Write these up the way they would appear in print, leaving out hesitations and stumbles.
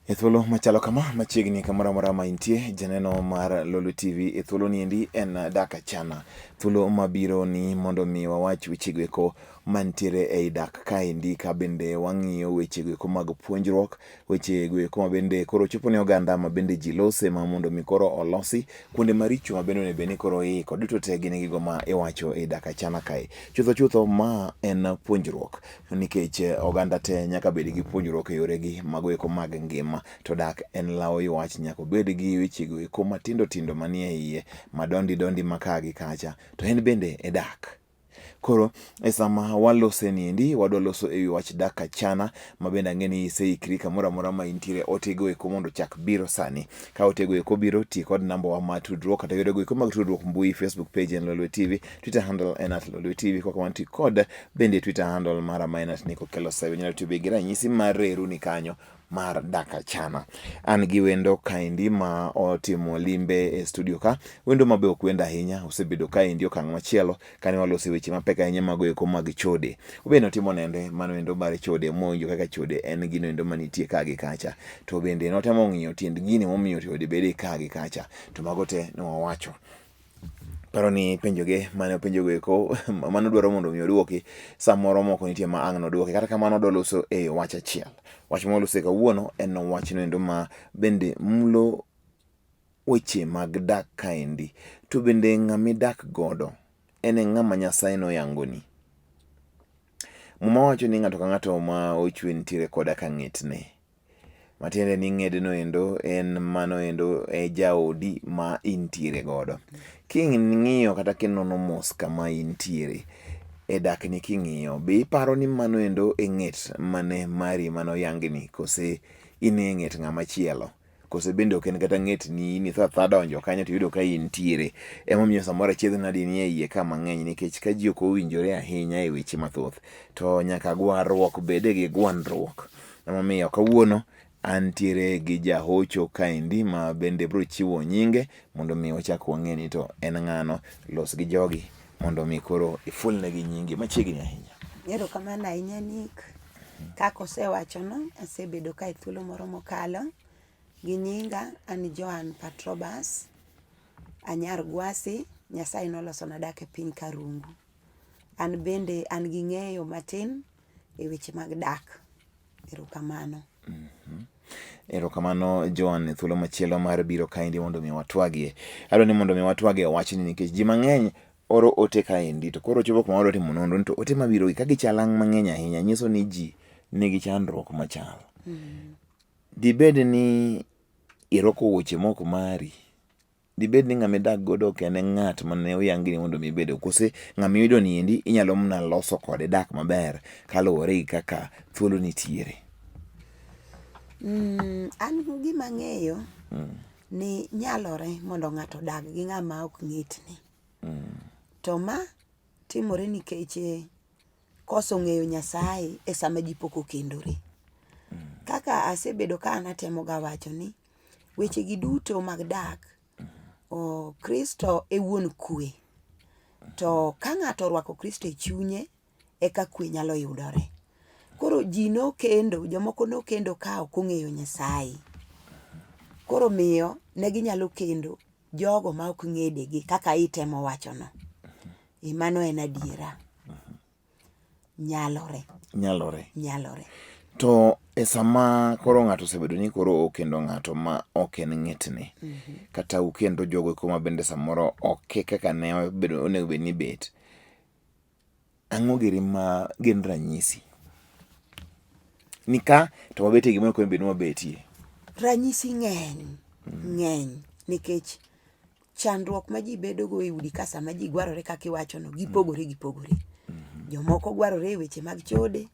E thuolo machalo kama, machiegni kamoro amora ma intie, janeno mar Lolwe TV e thuolo niendi en dak achana. Thuolo mabiro ni mondo mi wawach wechego eko mantiere ei dak kaendi ka bende wang'iyo wechego eko mag puonjruok, wechego eko ma bende koro chopo ne oganda ma bende ji lose ma mondo mi koro olosi kuonde maricho ma bende onego bed ni koro iiko. Duto te gin gigo ma iwacho ei dak achana kae. Chutho chutho ma en puonjruok nikech oganda te nyaka bed gi puonjruok e yoregi mago eko mag ngima to dak en lawo ywach nyaka obed gi wechego eko matindo tindo manie iye madondi dondi ma ka gi kacha to en bende e dak. Koro e sama walose niendi wadwa loso e wi wach dak achana ma bende ang'e ni iseikri kamoro amora ma intiere otego eko mondo ochak biro sani. Ka otego eko biro ti kod namba wa mar tudruok kata yorego eko mag tudruok mbui Facebook page en Lolwe TV, Twitter handle en at Lolwe TV kok kamano ti kod bende Twitter handle mara ma en at Nico Okello 7 inyalo tiyo be gi ranyisi mar reru ni kanyo mar dak achana. An gi wendo kaendi ma otimo limbe e studio ka, wendo ma be ok wendo ahinya, osebedo kaendi okang' machielo kane waloso weche mapek ahinya mago eko mag chode. Obe notimo nende mano endo mar chode mowinjo kaka chode en gino endo manitie ka gi kacha. To bende notemo ng'iyo tiend gini momiyo chode bede ka gi kacha. To mago te ne wawacho. Paro ni penjoge mane openjogo eko mano dwaro mondo mi oduoki samoro moko nitie ma ang' noduoki kata kamano odwa loso e wach achiel. Wach ma walose kawuono en wachno endo ma bende mulo weche mag dak kaendi. To bende ng'ama idak godo en e ng'ama Nyasaye noyangoni. Muma wacho ni ng'ato ka ng'ato ma ochwe nitiere koda ka ng'etne. Matiende ni ng'edno endo en mano endo e jaodi ma intiere godo. King'iyo kata kinono mos kama intiere e dakni king'iyo, be iparo ni mano endo e ng'et mane mari mane oyangni kose in e ng'et ng'ama chielo? Kose bende ok en kata ng'etni in itho athoa donjo kanyo tiyudo ka intiere. Emomiyo samoro achiedh nadi nie iye ka mang'eny nikech ka ji ok owinjore ahinya e weche mathoth to nyaka gwarruok bede gi gwandruok. Emomiyo kawuono antiere gi jahocho kaendi ma bende biro chiwo nyinge mondo mi wachak wang'e ni to en ng'ano. Los gi jogi mondo mi koro ifulnegi nyingi machiegni ahinya. Erokamano ahinya Nick. Kaka osewachono, asebedo ka e thuolo moro mokalo. Gi nyinga an Joan Patrobas, anyar Gwasi, Nyasaye nolosona dak e piny Karungu. An bende an gi ng'eyo matin e weche mag dak. Erokamano. Erokamano Joan, thuolo machielo mar biro kaendi mondo mi watwagie. Adwa ni mondo mi watwagie wachni nikech ji mang'eny oro ote kaendi to koro chopo kuma wadwa timo nonro ni to ote mabiro gi ka gichal mang'eny ahinya nyiso ni ji nigi chandruok machal. Dibed ni irwako wuoche mok mari? Dibed ni ng'ama idak godo ok en ng'at mane oyangni mondo mi ibedgo kose ng'ama iyudo ni endi inyalo mana loso kode dak maber kaluwore gi kaka thuolo nitiere? An gima ang'eyo ni nyalore mondo ng'ato odag gi ng'ama ok ng'etne. To ma timore nikech koso ng'eyo Nyasaye e sama ji pok okendore. Kaka asebedo ka an atemoga wacho ni weche gi duto mag dak, Kristo e wuon kwe. To ka ng'ato orwako Kristo e chunye, eka kwe nyalo yudore. Koro ji nokendo, jomoko nokendo ka ok ong'eyo Nyasaye. Koro miyo ne ginyalo kendo jogo ma ok ng'edegi kaka itemo wachono. E mano en adiera. Nyalore. Nyalore. Nyalore. To e sama koro ng'ato osebedo ni koro okendo ng'ato ma ok en ng'etne, kata ukendo jogo eko ma bende samoro ok e kaka ne obedo onego bed ni bet, ang'o giri ma gin ranyisi ni ka to wabetie gima ok onego bed ni wabetie? Ranyisi ng'eny, ng'eny nikech chandruok ma ji bedogo e udi ka sama ji gwarore kaka iwachono gipogore gipogore. Jomoko gwarore e weche mag chode,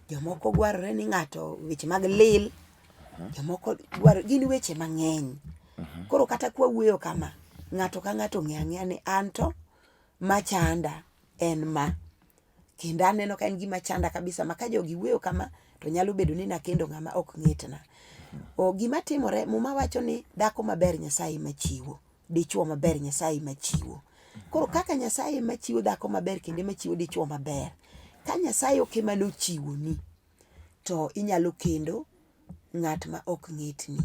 jomoko gwarore ni ng'ato weche mag lil, jomoko gwarore gin weche mang'eny. Koro kata kwawuoyo kama, ng'ato ka ng'ato ong'eyo ang'eya ni anto machanda en ma. Kendo aneno ka en gima chanda kabisa ma ka jogi wuoyo kama to nyalo bedo ni nakendo ng'ama ok ng'etna. O gima timore, muma wacho ni dhako maber Nyasaye ema chiwo, dichuo maber Nyasaye ema chiwo. Koro kaka Nyasaye ema chiwo dhako maber kendo ema chiwo dichuo maber, ka Nyasaye ok ema nochiwoni, to inyalo kendo ng'at ma ok ng'etni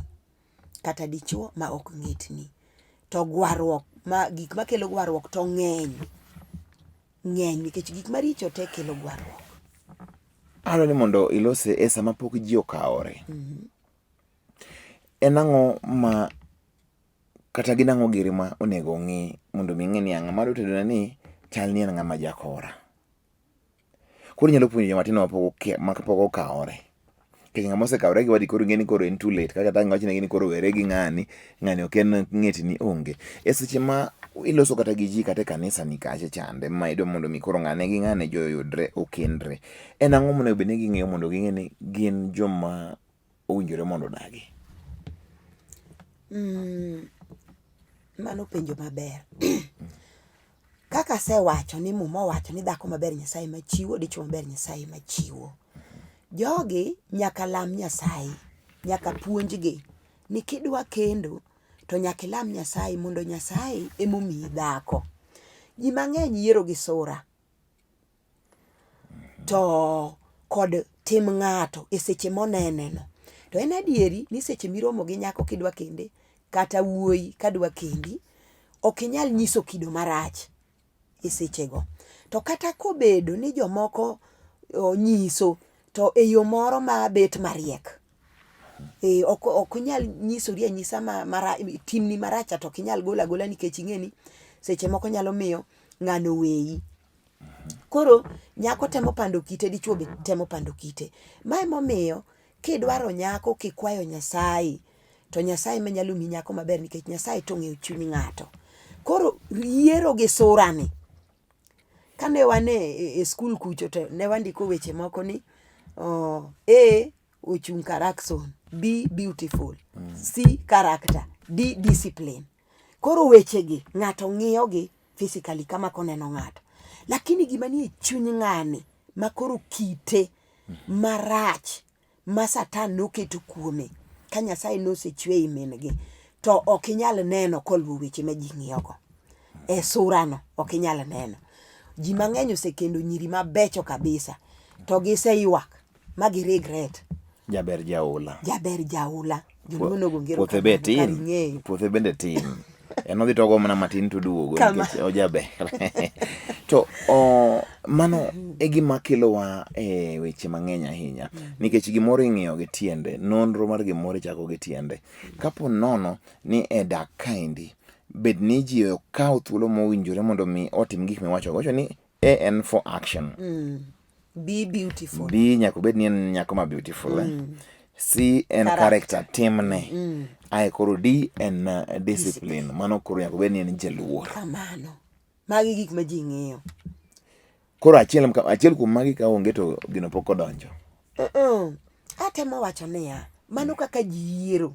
kata dichuo ma ok ng'etni. To gwaruok ma gik makelo gwaruok to ng'eny, ng'eny nikech gik maricho te kelo gwaruok. Adwa ni mondo ilose e sama pok ji okawore. En ang'o ma kata gin ang'o giri ma onego ong'i mondo mi ing'e ni ng'ama adwa tedone ni chal ni en ng'ama jakora. Koro inyalo puonjo joma tindo mapok okawore. Nikech ng'ama osekawore gi wadgi koro ing'e ni koro en too late kaka dang' iwachne ni koro were gi ng'ani, ng'ani ok en ng'etni onge. E seche ma iloso kata gi ji kata e kanisa ni kacha chande ma idwa mondo mi koro ng'ane gi ng'ane ji oyudre okendre. En ang'o monego bed ni ging'iyo mondo ging'e ni gin joma owinjore mondo odagi? Mano penjo maber. Kaka asewacho ni muma owacho ni dhako maber Nyasaye ema chiwo, dichuo maber Nyasaye ema chiwo. Jogi nyaka lam Nyasaye, nyaka puonjgi ni kidwa kendo to nyaka ilam Nyasaye mondo Nyasaye ema omiyi dhako. Ji mang'eny yiero gi sura to kod tim ng'ato e seche monene no. To en adieri ni seche miromo gi nyako kidwa kende kata wuoyi kadwa kendi, ok inyal nyiso kido marach e sechego. To kata kobedo ni jomoko onyiso to e yo moro mabet mariek. Ok inyal nyisori anyisa timni marach cha to ok inyal golo agola nikech ing'e ni seche moko nyalo miyo ng'ano weyi. Koro nyako temo pando kite, dichuo be temo pando kite. Ma emomiyo kidwaro nyako kikwayo Nyasaye to Nyasaye ema nyalo miyi nyako maber nikech Nyasaye to ong'eyo chuny ng'ato. Koro yiero gi sura ni, kane wan e skul kucho to ne wandiko weche moko ni A ochung' kar Ackson, B beautiful, C character, D discipline. Koro wechegi ng'ato ng'iyogi physically kama koneno ng'ato. Lakini gima nie chuny ng'ani ma koro kite marach ma Satan noketo kuome ka Nyasaye nosechwe i min-gi to ok inyal neno koluwo weche ma ji ng'iyogo. E surano ok inyal neno. Ji mang'eny osekendo nyiri mabecho kabisa to giseywak ma gi regret. Jaber jaula. Jaber jaula. Joluo nogo ngero Puothe be kamano, kar tin. ing'eyo. Puothe bende tin. En odhi togo mana matin to oduogo Kama. nikech ojaber. To o, mano e gima kelowa e weche mang'eny ahinya nikech gimoro ing'iyo gi tiende, nonro mar gimoro ichako gi tiende. Kapo nono ni e dak kaendi, bed ni ji okawo thuolo mowinjore mondo mi otim gik miwacho. Wacho ni A en for action. Be beautiful. B nyaka obed ni en nyako ma beautiful. Eh? C en Character. character, timne. Ae koro D en discipline. Mano koro nyaka obed ni en jaluor. Kamano. Magi gik ma ji ng'iyo. Koro achiel achiel kuom magi ka onge to gino pok odonjo. Uh-uh. Atemo wacho niya, mano kaka ji yiero.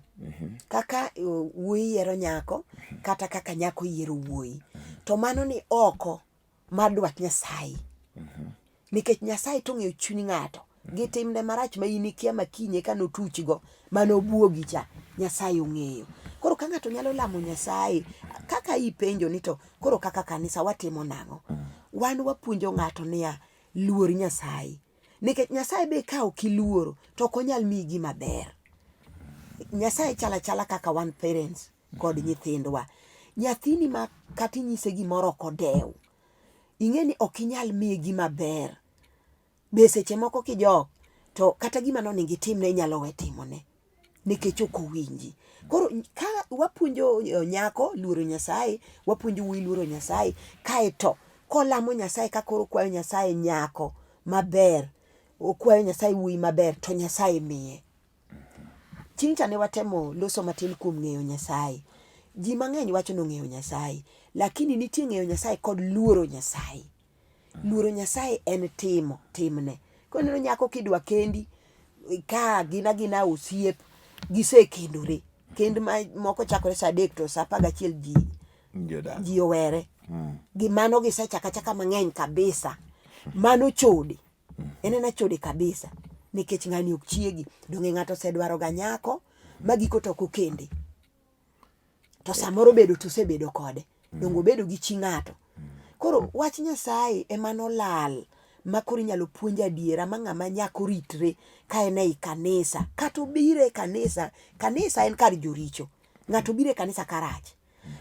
Kaka wuoyi yiero nyako, kata kaka nyako yiero wuoyi. To mano ni oko mar dwach Nyasaye. Nikech Nyasaye to ong'eyo chuny ng'ato gi timne marach ma in ikia ma kinye ka notuchgo mane obuogi cha, Nyasaye ong'eyo. Koro ka ng'ato nyalo lamo Nyasaye, kaka ipenjo ni to koro kaka kanisa watimo nang'o? Wan wapuonjo ng'ato niya, luor Nyasaye. Nikech Nyasaye be ka ok iluoro to ok onyal miyi gima ber. Nyasaye chal achala kaka wan parents kod nyithindwa. Nyathini ma kata inyise gimoro ok odew, ing'e ni ok inyal miye gima ber. Be seche moko kijok to kata gima nonego itimne inyalo we timone nikech ok owinji. Koro ka wapuonjo nyako luoro Nyasaye, wapuonjo wuoyi luoro Nyasaye, kaeto kolamo Nyasaye ka koro okwayo Nyasaye nyako maber, okwayo Nyasaye wuoyi maber to Nyasaye miye. Chieng' cha ne watemo loso matin kuom ng'eyo Nyasaye. Ji mang'eny wacho ni ong'eyo Nyasaye, lakini nitie ng'eyo Nyasaye kod luoro Nyasaye. Luoro Nyasaye en timo timne. Koro ineno nyako kidwa kendi, ka gin agina osiep, gisekendore. Kend ma moko chakore sa adek to sa apar gachiel ji ji owere. Gi mano gisechako achaka mang'eny kabisa. Mano chode. En ena chode kabisa nikech ng'ani ok chiegi. Donge ng'ato osedwaro ga nyako ma giko to ok okende. To samoro bedo to osebedo kode. Donge obedo gi chi ng'ato. Koro wach Nyasaye ema nolal ma koro inyalo puonj adiera ma ng'ama nyaka oritre ka en ei kanisa. Kata obiro e kanisa, kanisa en kar joricho. Ng'ato biro e kanisa karach.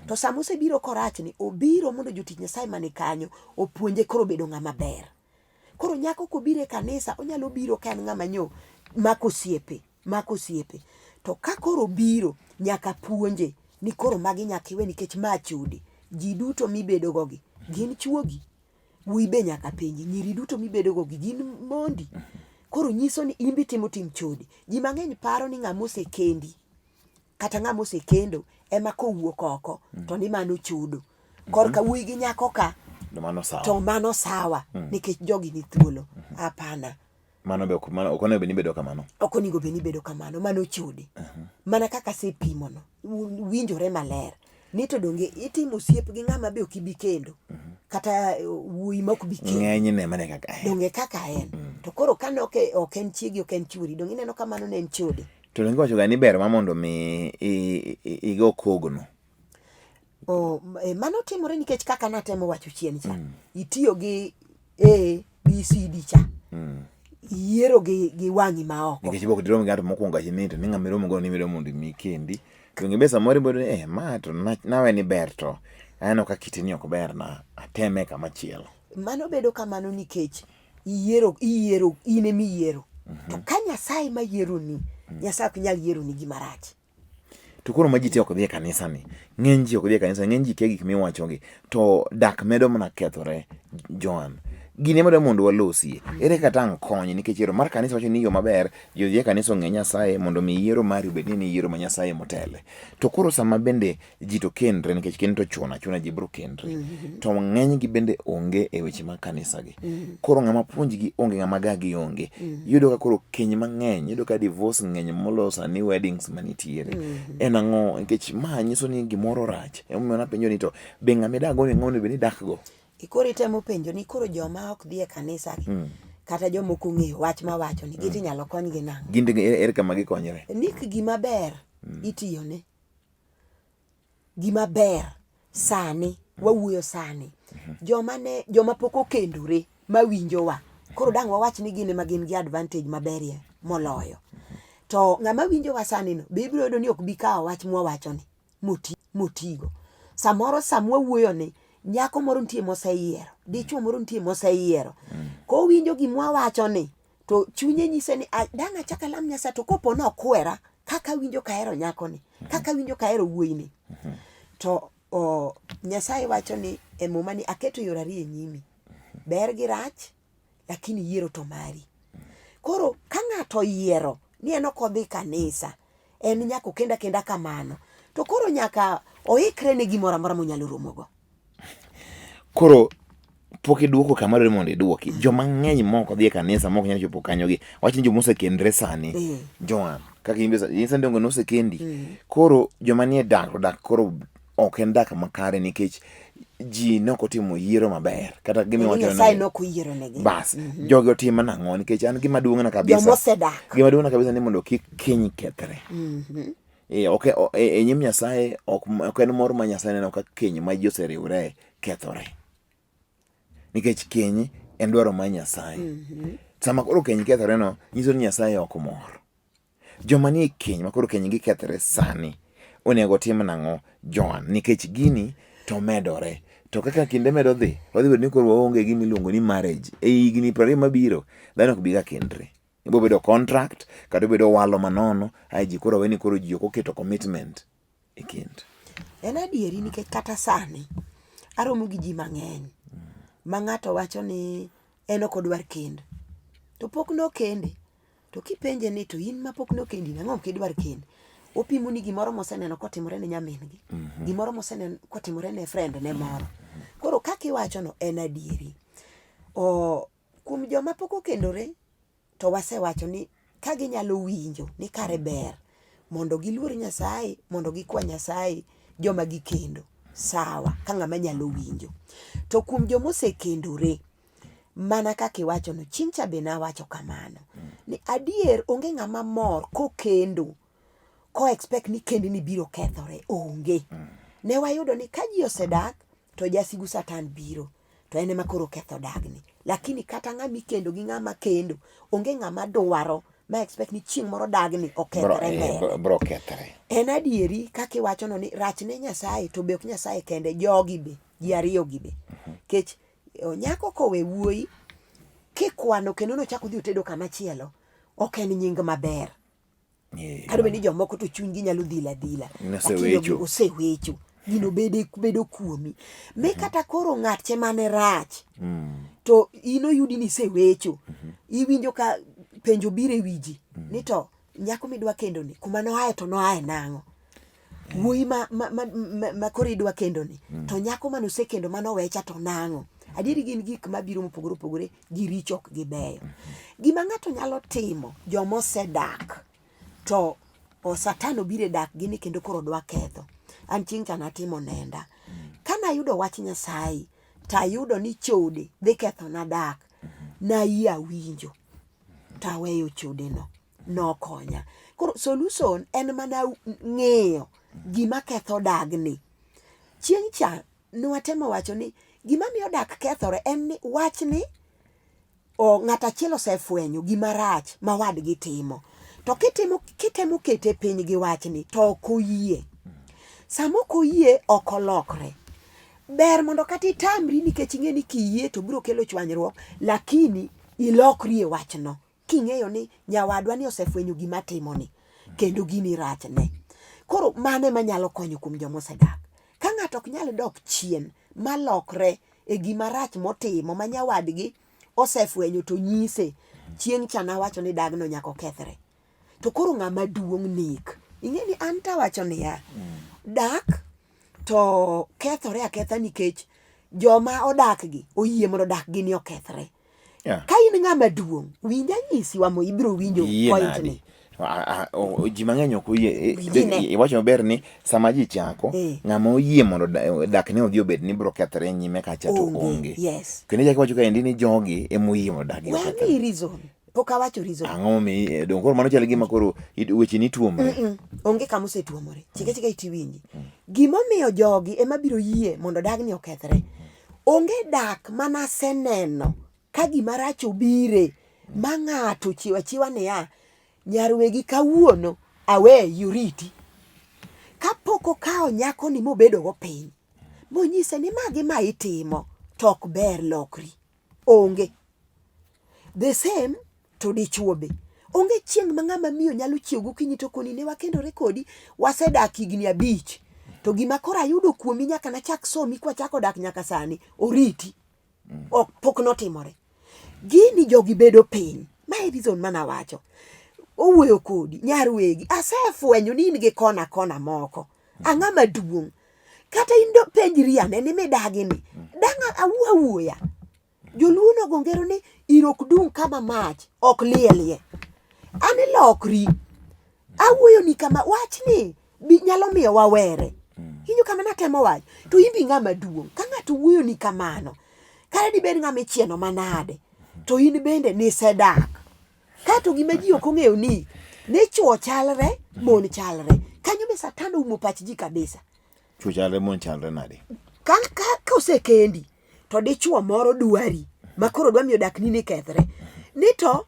To sama osebiro korachni, obiro mondo jotich Nyasaye mani kanyo opuonje koro bedo ng'ama ber. Koro nyako kobiro e kanisa, onyalo biro ka en ng'ama nyo mako osiepe, mako osiepe. To ka koro obiro, nyaka puonje ni koro magi nyaka iwe nikech ma chode. Ji duto mibedo go gi, gin chuogi. Wuoyi be nyaka penji, nyiri duto mibedo go gi gin mondi. Koro nyiso ni in be itimo tim chode. Ji mang'eny paro ni ng'ama osekendi kata ng'ama osekendo ema kowuok oko to ni mano chudo. Korka wuoyi gi nyako ka To mano sawa. to mano sawa nikech jogi ni thuolo. Hapana. Mano be ok mano ok onego bed ni bedo kamano. Ok onego bed ni bedo kamano, mano chode. Mana kaka asepimono, winjore maler ni to donge itimo osiep gi ng'ama be ok ibi kendo kata wuoyi ma ok bi kendo. Ng'enyne mana kaka en. Donge kaka en. To koro ka ne ok en chiegi ok en chuori, donge ineno ka mano ne en chode. To donge iwacho ga ni ber ma mondo mi igo kogno. Oh, mano timore nikech kaka natemo wacho chien cha. Itiyo gi A, B, C, D cha. Iyiero gi wang'i ma oko. Nikech pok dirom gi ng'ato mokwongo ahinya ni to ni ng'ama iromo go ni midwa mondo mi kendi. Donge be samoro iboyudo ni eh ma to nawe ni ber to aneno ka kite ni ok berna ateme kama chielo. Mano bedo kamano nikech iyiero, iyiero, in ema iyiero. To ka Nyasaye ema yieroni, Nyasaye ok nyal yieroni gima rach. To koro ma ji te ok dhi e kanisa ni, ng'eny ji ok dhi e kanisa, ng'eny ji kia gik miwachogi, to dak medo mana kethore, Joan. Gini ema dwa mondo walosie. Ere kaka tang' kony nikech yiero mar kanisa wacho ni yo maber, ji odhi e kanisa ong'e Nyasaye mondo mi yiero mari obed ni en yiero ma Nyasaye motele. To koro sama bende ji to kendre nikech kend to chuno achuna ji biro kendre. To ng'eny gi bende onge e weche mag kanisa gi. Koro ng'ama puonjgi onge, ng'ama gagi onge. Iyudo ka koro keny mang'eny, iyudo ka divorce ng'eny moloyo sani weddings manitiere. En ang'o? Nikech ma nyiso ni gimoro rach. Emomiyo napenjo ni to be ng'ama idak go ni ng'ama onego bed ni idak go? Koro itemo penjo ni koro joma ok dhi e kanisa gi kata joma ok ong'eyo wach mawacho ni giti inyalo konygi nang'o? Gin to ere kama gikonyore? Nick gima ber itiyone. Gima ber sani, wawuoyo sani, joma ne joma pok okendore mawinjowa, koro dang' wawach ni gin ema gin gi advantage maberie moloyo. To ng'ama winjowa sani no be ibiro yudo ni ok bi kawo wach mwawachoni moti motigo. Samoro sama wawuoyoni, nyako moro nitie moseyiero, dichuo moro nitie moseyiero. Kowinjo gima wawachoni, to chunye nyise ni dang' achak alam Nyasaye to kopo ni okwera kaka awinjo kahero nyakoni, kaka awinjo kahero wuoyini. To o, Nyasaye wacho ni e muma ni aketo yore ariyo e nyimi, ber gi rach, lakini yiero to mari. Koro ka ng'ato oyiero ni en ok odhi kanisa, en nyaka okend akenda kamano, to koro nyaka oikre ne gimoro amora monyalo romogo. Koro pok iduoko kama dwarore mondo iduoki. Joma ng'eny mok odhi e kanisa mok nyal chopo kanyo gi. Wach ni joma osekendre sani. Joan, kaka in be in sani donge nosekendi. Koro joma nie dak to dak koro ok en dak makare nikech ji ne ok otimo yiero maber. Kata gima iwacho Nyasaye ne ok oyiero negi. Bas, jogi otim nang'o nikech an gima duong'na kabisa. Joma osedak. Gima duong'na kabisa ni mondo kik keny kethre. E, ok e, e nyim Nyasaye ok, ok en mor ma Nyasaye neno ka keny ma ji oseriwre kethore. Nikech keny en dwaro mar Nyasaye. Sama koro keny kethore no, nyiso ni Nyasaye ok mor. Joma nie keny ma koro keny gi kethore sani, onego otim nang'o Joan? Nikech gini to medore. To kaka kinde medo dhi, wadhi bedo ni koro waonge gi gima iluongo ni marriage. E higni 20 mabiro, dhano ok biga kendre. Ibiro bedo contract kata obedo walo manono ae ji koro weni koro ji ok oketo commitment e kind. En adieri nikech kata sani aromo gi ji mang'eny ma ng'ato wacho ni en ok odwar kend to pok nokende. To kipenje ni to in mapok nokendi ni ang'o ok idwar kend? Opimoni gimoro moseneno kotimore ne nyamin gi, gimoro moseneno kotimore ne friend ne moro. Koro kaka iwachono en adieri. Kuom joma pok okendore to wasewacho ni ka ginyalo winjo ni kare ber mondo giluor Nyasaye mondo gikwa Nyasaye joma gikendo, sawa ka ng'ama nyalo winjo. To kuom joma osekendore, mana kaka iwachono, chieng' cha be nawacho kamano, ni adier onge ng'ama mor kokendo ko expect ni kendni biro kethore, onge. Ne wayudo ni ka ji osedak to jasigu satan biro. to en ema koro oketho dagni. Lakini kata ng'ama ikendo gi ng'ama kendo, onge ng'ama dwaro ma expect ni chieng' moro dagni okethre mbele. Bro kethre. En adieri kaka iwachono ni rach ne Nyasaye to be ok Nyasaye kende, jogi be, ji ariyogi be. Nikech nyako kowe wuoyi, kikwano kendo nochak odhi otedo kama chielo, ok en nying maber. Kata bed ni jomoko to chunygi nyalo dhil adhila. Osewecho. Osewecho. Gino bede, bedo kuomi. Mi mhm. kata koro ng'atche mane rach, mm. to in oyudi ni isewecho. Mm -hmm. Iwinjo ka penjo biro e wi ji. Mm. Ni to nyako midwa kendoni, kuma noaye to noaye nang'o? Wuoyi ma, ma, ma, ma, ma koro idwa kendoni, mm. to nyako mane osekendo mane owecha to nang'o? Adieri gin gik mabiro mopogore opogore, giricho ok gibeyo. Gima ng'ato nyalo timo, joma osedak to o satan obiro e dak gini kendo koro dwa ketho. An chieng' cha natimo nenda. Kane ayudo wach Nyasaye to ayudo ni chode dhi kethona dak, nayie awinjo to aweyo chode no. Nokonya. Koro solution en mana ng'iyo gima ketho dagni. Chieng' cha nwatemo wacho ni gima miyo dak kethore en ni wachni ng'at achiel osefwenyo gima rach ma wadgi timo. To kitimo kitemo kete piny gi wachni to ok oyie. Sama ok oyie ok olokre. Ber mondo kata itamri nikech ing'e ni kiyie to biro kelo chwanyruok lakini ilokri e wachno. King'eyo ni nyawadwa ni osefwenyo gima atimoni kendo gini rachne. Koro mano ema nyalo konyo kuom joma osedak. Ka ng'ato ok nyal dok chien malokre e gima rach motimo ma nyawadgi osefwenyo to nyise, chieng' cha nawacho ni dagno nyaka okethre. To koro ng'ama duong' nek. Ing'e ni an tawacho niya, dak to kethore aketha nikech joma odak gi oyie mondo dak gi ni okethre. Yeah. Ka in ng'ama duong', winj anyisi wamo ibiro winjo point ni. Ji mang'eny ok oyie. E, e, iwacho maber ni sama ji chako, eh. ng'ama oyie mondo dakne odhi obed ni biro kethore e nyime kacha to onge. Yes. Kendo ichako iwacho kaendi ni jogi ema oyie mondo dakgi okethre. Wamiyi reason. Pok awacho reason. Ang'o momiyo eh, dong koro mano chal gima koro weche ni tuomore. Mm -mm. Onge kama osetuomore. Chike chike itiwinji. Mm. Gimomiyo jogi ema biro yie mondo dagni okethre. Onge dak mana aseneno ka gima rach obire ma ng'ato ochiwo achiwa niya, nyar wegi kawuono aweyi oriti. Kapok okawo nyakoni mobedogo piny, monyise ni ma gi ma itimo to ok ber lokri. Onge. The same to dichuo be. Onge chieng' ma ng'ama miyo nyalo chiew gokinyi to koni ne wakendore kodi, wasedak higni abich. To gima koro ayudo kuomi nyaka nachak somi kwachako dak nyaka sani, oriti. Ok, pok notimore. Gini jogi bedo piny. Ma e reason mane awacho. Owuoyo kodi, nyar wegi, asefwenyo ni in gi kona kona moko. Ang'ama duong'. Kata in do penjri ane ni midagi ni, dang' awuo awuoya. Joluo nogo ngero ni iro ok dung' kama mach ok lielie. An ilokri. Awuoyoni kama wachni bi nyalo miyo wawere. Iwinjo kama natemo wacho? To in be ing'ama duong'. Ka ng'ato wuoyoni kamano, kata dibed ng'ama ichieno manade, to in bende nisedak. Kato gima ji ok ong'eyo ni, ni chuo chalre, mon chalre. Kanyo be satan oumo pach ji kabisa. Chuo chalre mon chalre nade? Ka, ka, ka osekendi to dichuo moro dwari ma koro dwa miyo dakni ni kethre. Ni to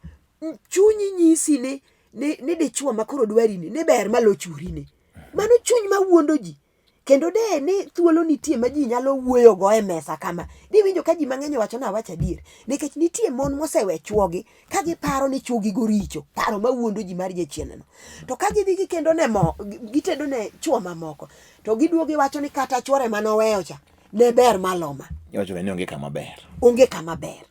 chunyi nyisi ni, ni, ni dichuo ma koro dwari ni, ni ber malo churi ni. Mano chuny ma wuondo ji. Kendo de ni thuolo nitie ma ji nyalo wuoyogo e mesa kama, diwinjo ka ji mang'eny owacho ni awacho adier. Nikech nitie mon mosewe chuogi ka giparo ni chuogi go richo, paro mawuondo ji mar jachien no. To ka gidhi gikendo ne mo, gitedo ne chuo mamoko, to giduogo giwacho ni kata chuore mane oweyo cha ne ber maloma. Iwacho ni onge kama ber. Onge kama ber.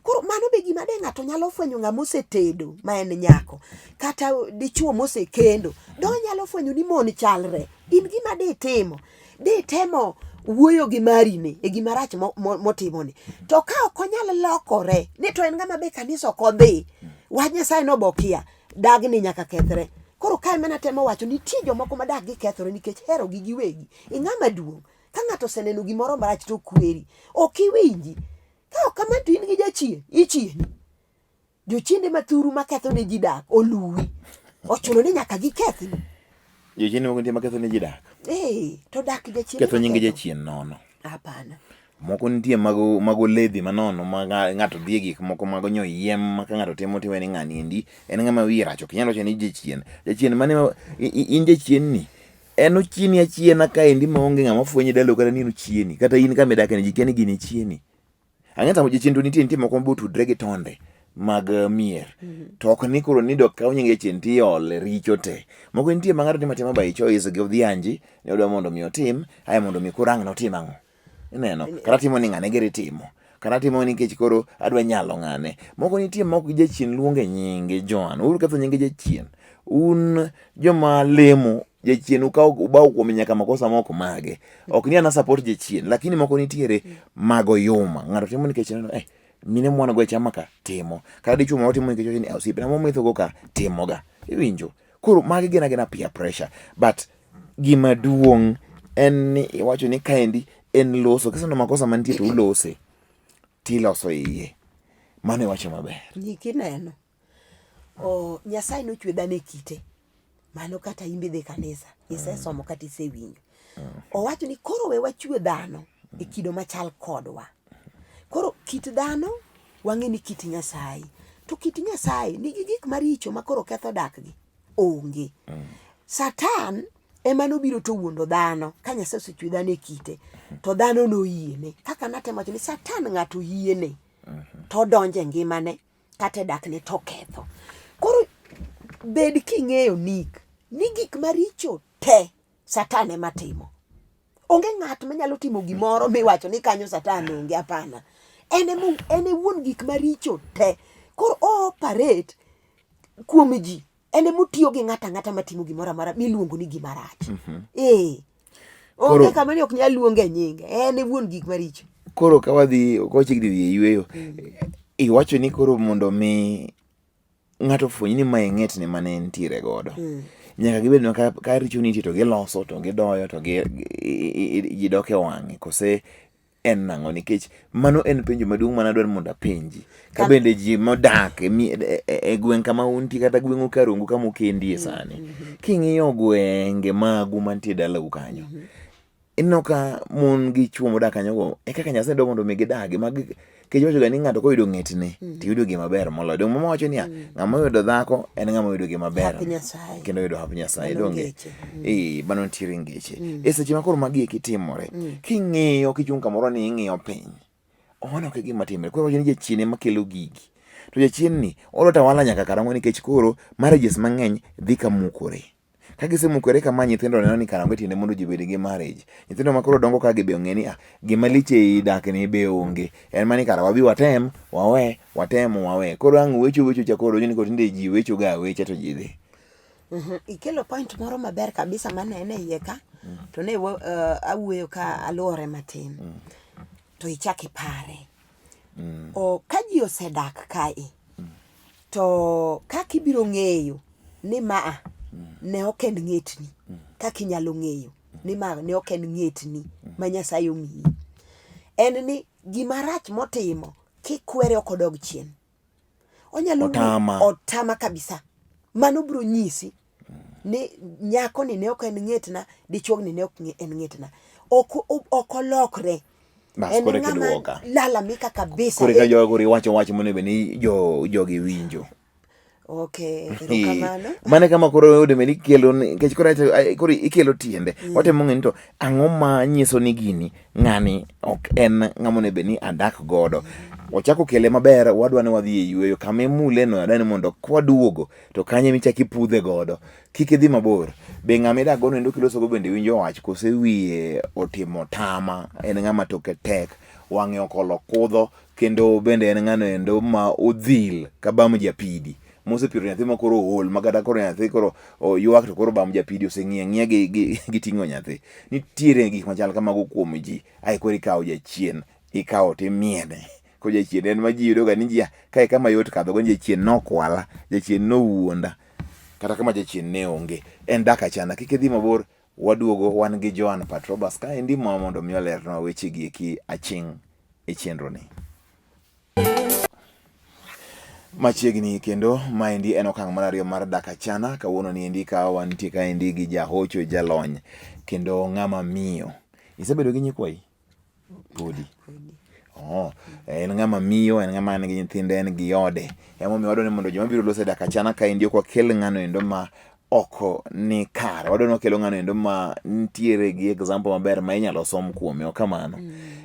Koro mano be gima de ng'ato nyalo fwenyo ng'ama osetedo ma en nyako kata dichuo mosekendo do nyalo fwenyo ni mon chalre. In gima ditimo, ditemo wuoyo gi mari ni e gima rach motimo ni. To ka ok onyal lokore ni to en ng'ama be kanisa ok odhi, wach Nyasaye no be okia, dagni nyaka kethre. Koro kae mana temo wacho nitie jomoko ma dak gi kethore nikech hero gi giwegi. Ing'ama duong', ka ng'ato oseneno gimoro marach to okweri, ok iwinji. Ka ok kamano to in gi jachien, ichieni. Jochiende mathuru maketho ne ji dak oluwi. Ochuno ni nyaka gikethni. Jochiende moko nitie maketho ne ji dak. Eh, to dak jachien. Ketho nying jachien nono. Hapana. Moko nitie mag mag oledhi manono ma ng'ato dhi e gik moko mag onyo yiem ma ka ng'ato timo tiwe ni ng'ani endi en ng'ama wiye rach. Ok inyal wacho ni jachien. Jachien mane ma in jachien ni en ochieni achiena kaendi maonge ng'ama fwenye dalau kata ni en ochieni. Kata in kama idake ni ji kia ni gini chieni. Ang'e tamo jachien to nitie nitie moko motudre gi tonde mag mier. To ok ni koro ni dok kaw nying jachien tiole richo te. Moko nitie ma ng'ato timo atima by choice gi odhianji ni odwa mondo mi otim ae mondo mi koro ang' notim ang'o. Ineno? Kata timo ni ng'ane geri timo. Kata timo nikech koro adwa nyalo ng'ane. Moko nitie mok jachien luonge nyinge Joan. Un ketho nyinge jachien. Un joma lemo jachien ukawo ubawo kuome nyaka makosa moko mage. Ok ni an a support jachien, lakini moko nitiere mago yuma. Ng'ato timo nikech oneno eh mine mwan go e chama ka timo. Kata dichuo moro timo nikech ni osiepna mometho go ka timoga. Iwinjo? Koro magi gin agina peer pressure. But gima duong' en ni iwacho ni kaendi en loso. Kiseneno makosa mantie to ulose. Tiloso iye. Mano iwacho maber. Nyiki neno. O, Nyasaye nochwe dhano e kite. Mano kata in bidhi kanisa, isesomo kata isewinjo. Owacho ni koro we wachwe dhano e kido machal kodwa. Koro kit dhano wang'e ni kit Nyasaye. To kit Nyasaye nigi gik maricho ma koro ketho dakgi. Onge. Satan ema nobiro to wuondo dhano ka Nyasaye osechwe dhano e kite to dhano noyiene. Kaka natemo wacho ni Satan ng'ato yiene to odonjo e ngimane kata e dakne to oketho. Koro bed king'eyo Nick ni gik maricho te Satan ema timo. Onge ng'at manyalo timo gimoro miwacho ni kanyo Satan onge, hapana. En ema en e wuon gik maricho te. Koro o operate kuom ji. En ema otiyo gi ng'ato ang'ata matimo gimoro amora miluongo ni gima rach. Ee. Onge Koro- kama ni ok nyal luonge e nyinge. En e wuon gik maricho. Koro ka wadhi ka wachiegni dhi e yueyo, iwacho ni koro mondo mi ng'ato ofweny ni mae ng'etne mane entiere godo. Nyaka gibed ma ka, ka richo nitie to giloso to gidoyo to gi, ji dok e wang'e kose en nang'o nikech mano en penjo maduong' mana adwaro mondo apenji. Ka bende ji modak e, e, e, e gweng' kama untie kata gweng'u karungu kama ukendie sani. King'iyo gwenge magu mantie dalau kanyo. Ineno ka mon gi chwo modak kanyogo e kaka Nyasaye dwa mondo mi gidagi ma nikech iwacho ga ni ng'ato koyudo ng'etne to yudo gima ber moloyo. Donge muma wacho niya, ng'ama oyudo dhako en ng'ama oyudo gima ber. Hap Nyasaye. Kendo oyudo hap Nyasaye. Mano Donge? ngeche. Ee, mano nitiere ngeche. E seche ma koro magi eki timore, king'iyo kichung' kamoro ni ing'iyo piny, mano ok e gima timre. Koro iwacho ni jachien ema kelo gigi. To jachien ni odwa tawala nyaka karang'o nikech koro marriages mang'eny dhi ka mukore. Ka gisemukore kama nyithindo neno ni kara onge tiende mondo ji obed gi marriage. Nyithindo ma koro dongo ka gi be ong'e ni ah, gima lich ei dak ni be onge. En mana ni kara wabi watem, wawe, watem, wawe. Koro ang' wecho wecho cha koro donjo ni koro tinde ji wecho ga awecha to ji dhi. Ikelo point moro maber kabisa manene e iye ka to ne awuoyo ka aluore matin to ichak ipare. O, ka ji osedak kae to kaka ibiro ng'eyo ni ma ne ok en ng'etni kaka inyalo ng'eyo ni ma ne ok en ng'etni ma Nyasaye omiyi en ni gima rach motimo kikwere ok odog chien. Onyalo Otama. otama kabisa. Mano biro nyisi ni nyako ni ne ok en ng'etna, dichuogni ne ok en ng'etna. Ok ok olokre. Bas, En koro eka ng'ama iduoka. lalamika kabisa. Koro eka jogo koro iwacho wach monego bed ni jo jogi winjo. Okay, erokamano. Mano e kama koro oyudo bed ni ikelo nikech koro koro ikelo tiende. Watemo ng'eyo ni to ang'o ma nyiso ni gini ng'ani ok en ng'ama onego bed ni adak godo. Ochako kele maber, wadwa ni wadhi e yueyo. Kama imule no adwa ni mondo kwaduogo to kanyo ema ichako ipudhe godo. Kik idhi mabor. Be ng'ama idak godo endo kilosogo bende winjo wach kose wiye otimo tama, en ng'ama toke tek, wang'e okolo kudho kendo bende en ng'ano endo ma odhil ka bam japidi mosepiro nyathi ma koro ool ma kata koro nyathi koro oywak to koro bam japidi oseng'iyo ang'iya gi, gi, gi ting'o nyathi. Nitiere gik machal kamago kuom ji. Ae koro ikawo jachien, ikawo timiene. Koro jachien en ma ji yudo ga ni ji kae kama yot kadho go ni jachien nokwala, jachien nowuonda. Kata kama jachien ne onge. En dak achana kik idhi mabor waduogo wan gi Joan Patrobas kaendi ma mondo mi olernwa weche gi eki aching' e chenro ni. Machiegni kendo maendi en okang' mar ariyo mar dak achana kawuono ni endi ka wantie kaendi gi jahocho jalony kendo ng'ama miyo. Isebedo gi nyikwayi? Podi. Oh, en ng'ama miyo, en ng'ama nigi nyithinde, en gi ode. Emomiyo wadwaro ni mondo joma biro loso e dak achana kaendi ok wakel ng'ano endo ma ok ni kare. Wadwaro ni wakelo ng'ano endo ma nitiere gi example maber ma inyalo som kuome, ok kamano?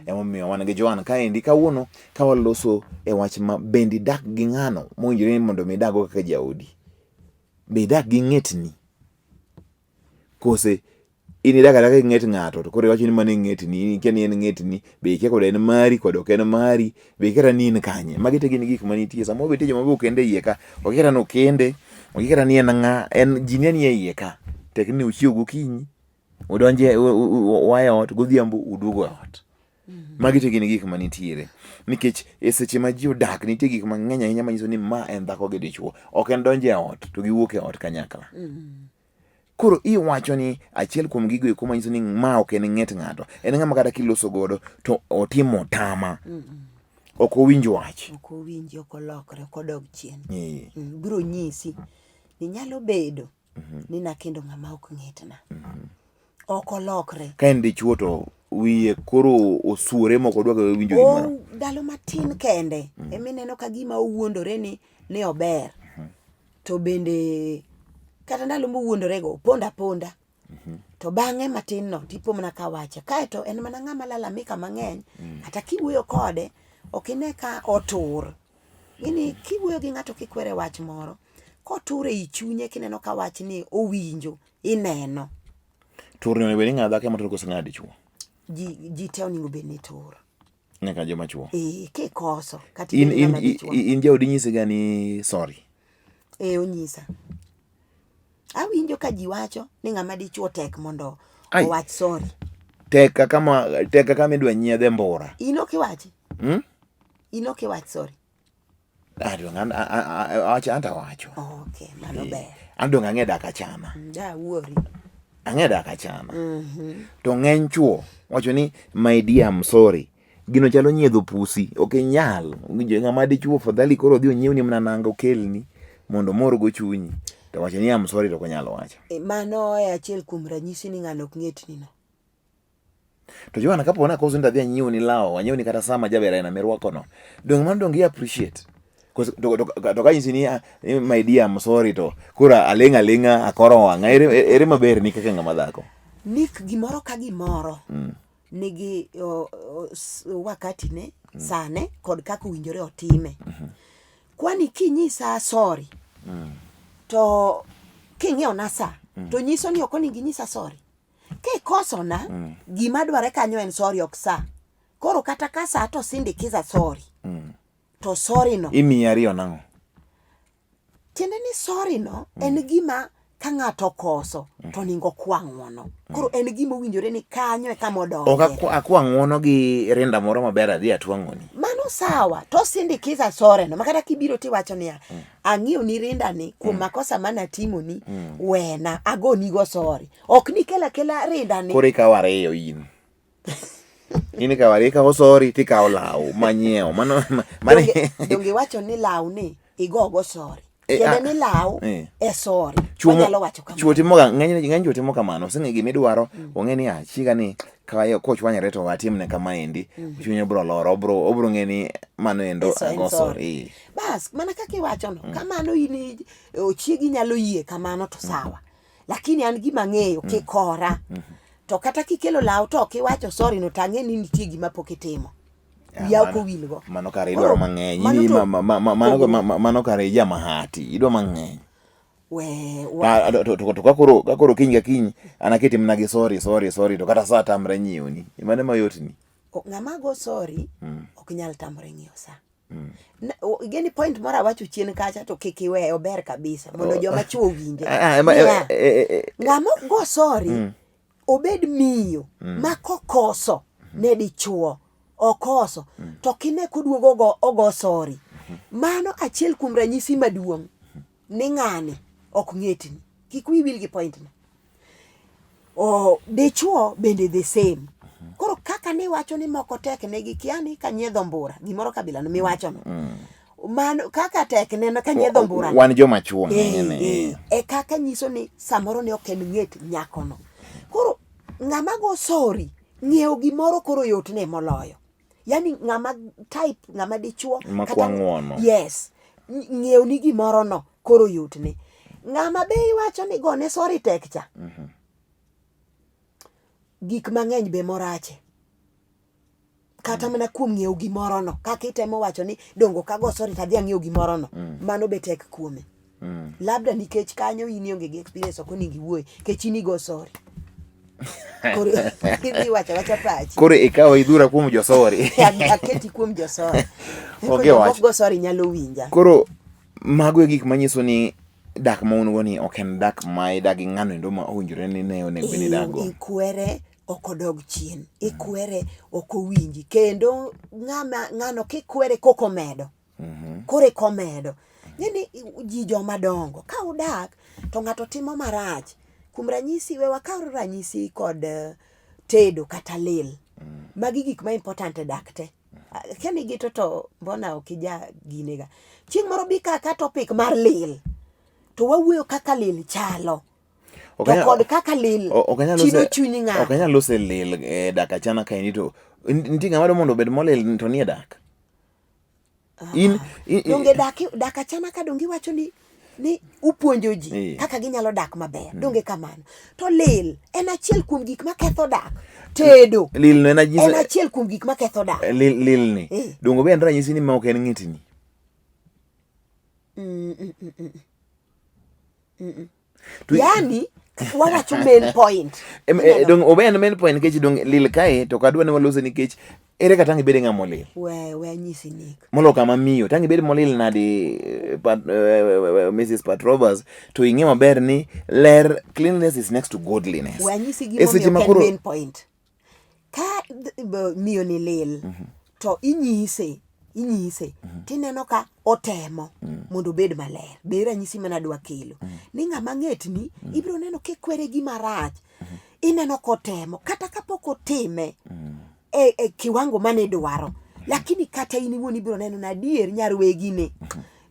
Emomiyo wan gi Joan kaendi kawuono ka waloso e wach ma bende idak gi ng'ano mowinjore ni mondo mi idaggo kaka jaodi. Be idak gi ng'etni? Kose in idak adaka gi ng'et ng'ato to koro iwacho ni mano e ng'etni, in ikia ni en ng'etni, be ikia kod en mari kod ok en mari, be ikia kata ni in kanye. Magi te gin gik manitie. Samoro be nitie joma be okende iye ka, okia kata ni okende, okia kata ni en ng'a, en ji ni ania iye ka. Tek ni uchiew gokinyi, udonje ua e ot, godhiambo uduogo e ot. Magi te gin gik manitiere. Nikech e seche ma ji odak nitie gik mang'eny ahinya manyiso ni ma en dhako gi dichuo. Ok en donjo e ot to giwuok e ot kanyakla. Koro iwacho ni achiel kuom gigo eko manyiso ni ma ok en ng'et ng'ato, en ng'ama kata kiloso godo to otimo tama. Ok owinj wach. Ok owinji, ok olokre, ok odog chien. Eh. Biro nyisi ni nyalo bedo ni nakendo ng'ama ok ng'etna. Ok olokre. Ka en dichuo to wiye koro osuore mok odwa winjo gimoro. Ndalo matin kende emineno ka gima owuondore ni ne ober. To bende kata ndalo mowuondorego, opondo aponda. To bang'e matin no tipo mana ka wache. Kaeto en mana ng'ama lalamika mang'eny, kata kiwuoyo kode, ok ine ka otur. Ing'eni kiwuoyo gi ng'ato kikwere wach moro, kotur ei chunye kineno ka wachni owinjo, ineno. Turni onego bed ni ng'a dhako ema tur koso ng'a dichuo? Ji, ji te onego bed ni tur. Nyaka joma chuo. Eh, kikoso kata In, ibed in, ng'ama dichuo. in jaodi nyisi ga ni sorry. Eh, onyisa. Awinjo ka ji wacho ni ng'ama dichuo tek mondo Ai. owach sorry. Tek kama tek kama idwa nyiedhe mbura. In ok iwachi? Hmm? In ok iwach sorry? Ah, donge an awacho anto awacho. Okay, mano ber. An donge ang'e dak achana. Da wuori. Ang'e dak achana. To ng'eny chuo wacho ni my dear I'm sorry. Gino chalo nyiedho pusi, ok inyal. Ng'ama dichuo fadhali koro odhi onyiewni mana nanga okelni mondo omorgo chunyi. To wacho ni I'm sorry to ok onyal wacho. E, mano e achiel kuom ranyisi ni ng'ano ok ng'etni no. To Joana kapo ni akoso ni tadhi anyiewni law, anyiewni kata saa ma jaber aina mirwako no. Donge mano donge i appreciate? Koso to, to, to kanyisi ni ah, ni my dear I'm sorry to koro aling' aling'a akoro wang'a ere, ere maber ni kaka ng'ama dhako? Nick gimoro ka gimoro nigi o, o, s- wakati ne, sane kod kaka owinjore otime. Kwani kinyisa sorry to king'iewona sa to nyiso ni ok onego inyisa sorry. Kikosona, gima dware kanyo en sorry ok sa. Koro kata ka sa to sindikiza sorry. To sorry no. Imiyi ariyo nang'o? Tiende ni sorry no en gima ka ng'ato okoso to onego okwa ng'uono. Koro en gima owinjore ni kanyo e kama odonje. Ok akwa ng'uono gi rinda moro maber adhi atwang'oni. Mano sawa to sindikiza sorry no makata kibiro tiwacho niya ang'iewni rindani kuom makosa mane atimoni wena agonigo sorry. Ok ni kel akela rindani. Koro ikawo ariyo in. In ikawo ariyo, ikawo sorry tikawo law manyiewo. Mano mano Donge iwacho ni law ni igogo sorry. Eh, Tiende ah, ni law eh. e sorry. Chuo mo- Wanyalo wacho kamano. chuo timoga ng'eny ng'eny chuo timo kamano oseng'e gima idwaro ong'e ni ah chiega ni ka kochwanyore to atimne kamaendi chunye bro loro obro obro ng'e ni mano endo Eso en ago sorry. sorry Bas, mana kaka iwachono, kamano in chiegi nyalo yie kamano to sawa. Lakini an gima ang'eyo kikora. To kata kikelo law to ok iwacho sorry no to ang'e ni nitie gima pok itimo. Ah, Wiya ok mano- owilgo. mano kare Koro, idwaro mang'eny mano Ini to ma- ma- ma- ma- mano pogruok. ma- ma- mano kare ija mahati idwa mang'eny We, wa, Ah, to to- to ka koro ka koro kiny ka kiny an aketi mana gi sorry sorry sorry to kata sa tamre nyiewni mano ema yotni ng'ama go sorry ok nyal tamore ng'iewo sa. Igeni point moro awacho chien kacha to kik iwe ober kabisa mondo joma chuo owinje. Ah, ah, ema- Niya, eh, eh, eh, ng'ama ok go sorry obed miyo ma kokoso ne dichuo okoso to kine koduogo ogo, ogo sorry. Mano achiel kuom ranyisi maduong' ni ng'ani ok ng'etni. Kik wiyi wil gi point no. O, dichuo bende the same. Koro kaka niwacho ni moko tek negi kia ni ka nyiedho mbura, gimoro kabila no miwacho no. Mano kaka tek neno ka nyiedho mbura. wan joma chuo Eh, ng'enyne eh, e kaka nyiso ni samoro ne ok en ng'et nyakono. Koro ng'ama go sorry Ng'iewo gimoro koro yotne moloyo. Yani ng'ama type ng'ama dichuo Ma kwa ng'uono. Yes. Ng'iewo ni gimoro no koro yotne. Ng'ama be iwacho ni gone sorry tek cha. Gik mang'eny be morache. Kata mana kuom ng'iewo gimoro no kaka itemo wacho ni dongo ok ago sorry to adhi ang'iew gimoro no. Mano be tek kuome. Labda nikech kanyo in ionge gi experience ok onego iwuoye nikech in igo sorry. Koro idhi wacho awacha pachi. Koro ikawo idhura kuom josori. Aketi kuom josori. Onge wach. Go sorry nyalo winja. Koro mago e gik manyiso ni dak ma un go ni ok en dak ma idak gi ng'ano endo ma owinjore ni ne onego bed ni idak go. Ikwere ok odog chien. Ikwere ok owinji. Kendo ng'ama ng'ano kikwere koko omedo. Koro eka omedo. Ng'eni ji joma dongo ka udak to ng'ato timo marach. Kuom ranyisi we wakaw ranyisi kod tedo kata lil. Magi gik ma important e dak te. Akia ni gito to mbona ok ija gine ga. Chieng' moro bi ka ka topic mar lil. To wawuoyo kaka lil chalo. To kod kaka lil chido chuny ng'ato. Ok anyal loso e lil e dak achana kaendi to nitie ng'ama dwa mondo obed molil to nie dak. In, in, Donge dak dak achana ka donge iwacho ni ni upuonjo ji Eh. kaka ginyalo dak maber. Donge kamano. To lil en achiel kuom gik maketho dak. Tedo lil no en ajisa en achiel kuom gik maketho dak. lil, lil ni. Eh. Donge be en ranyisi ni ma ok en ng'itni. To- Yani wawacho main point. Dong obe en main point nikech dong lil kae to kadwa ni walose nikech ere kata ang' ibed ng'ama olil. We we anyisi Nick. Molo kama miyo tang' ibed molil nadi Mrs. Pat Roberts to ing'e maber ni ler cleanliness is next to godliness. We anyisi E seche gimomiyo ma ok en koro main point. Ka miyo ni lil to inyise inyise tineno ka otemo mondo obed maler. Be ranyisi mana adwa kelo. Ni ng'ama ng'etni ibiro neno kikwere gima rach. Ineno kotemo kata kapok otime e kiwango mane idwaro. Lakini kata in iwuon ibiro neno ni adier nyar wegini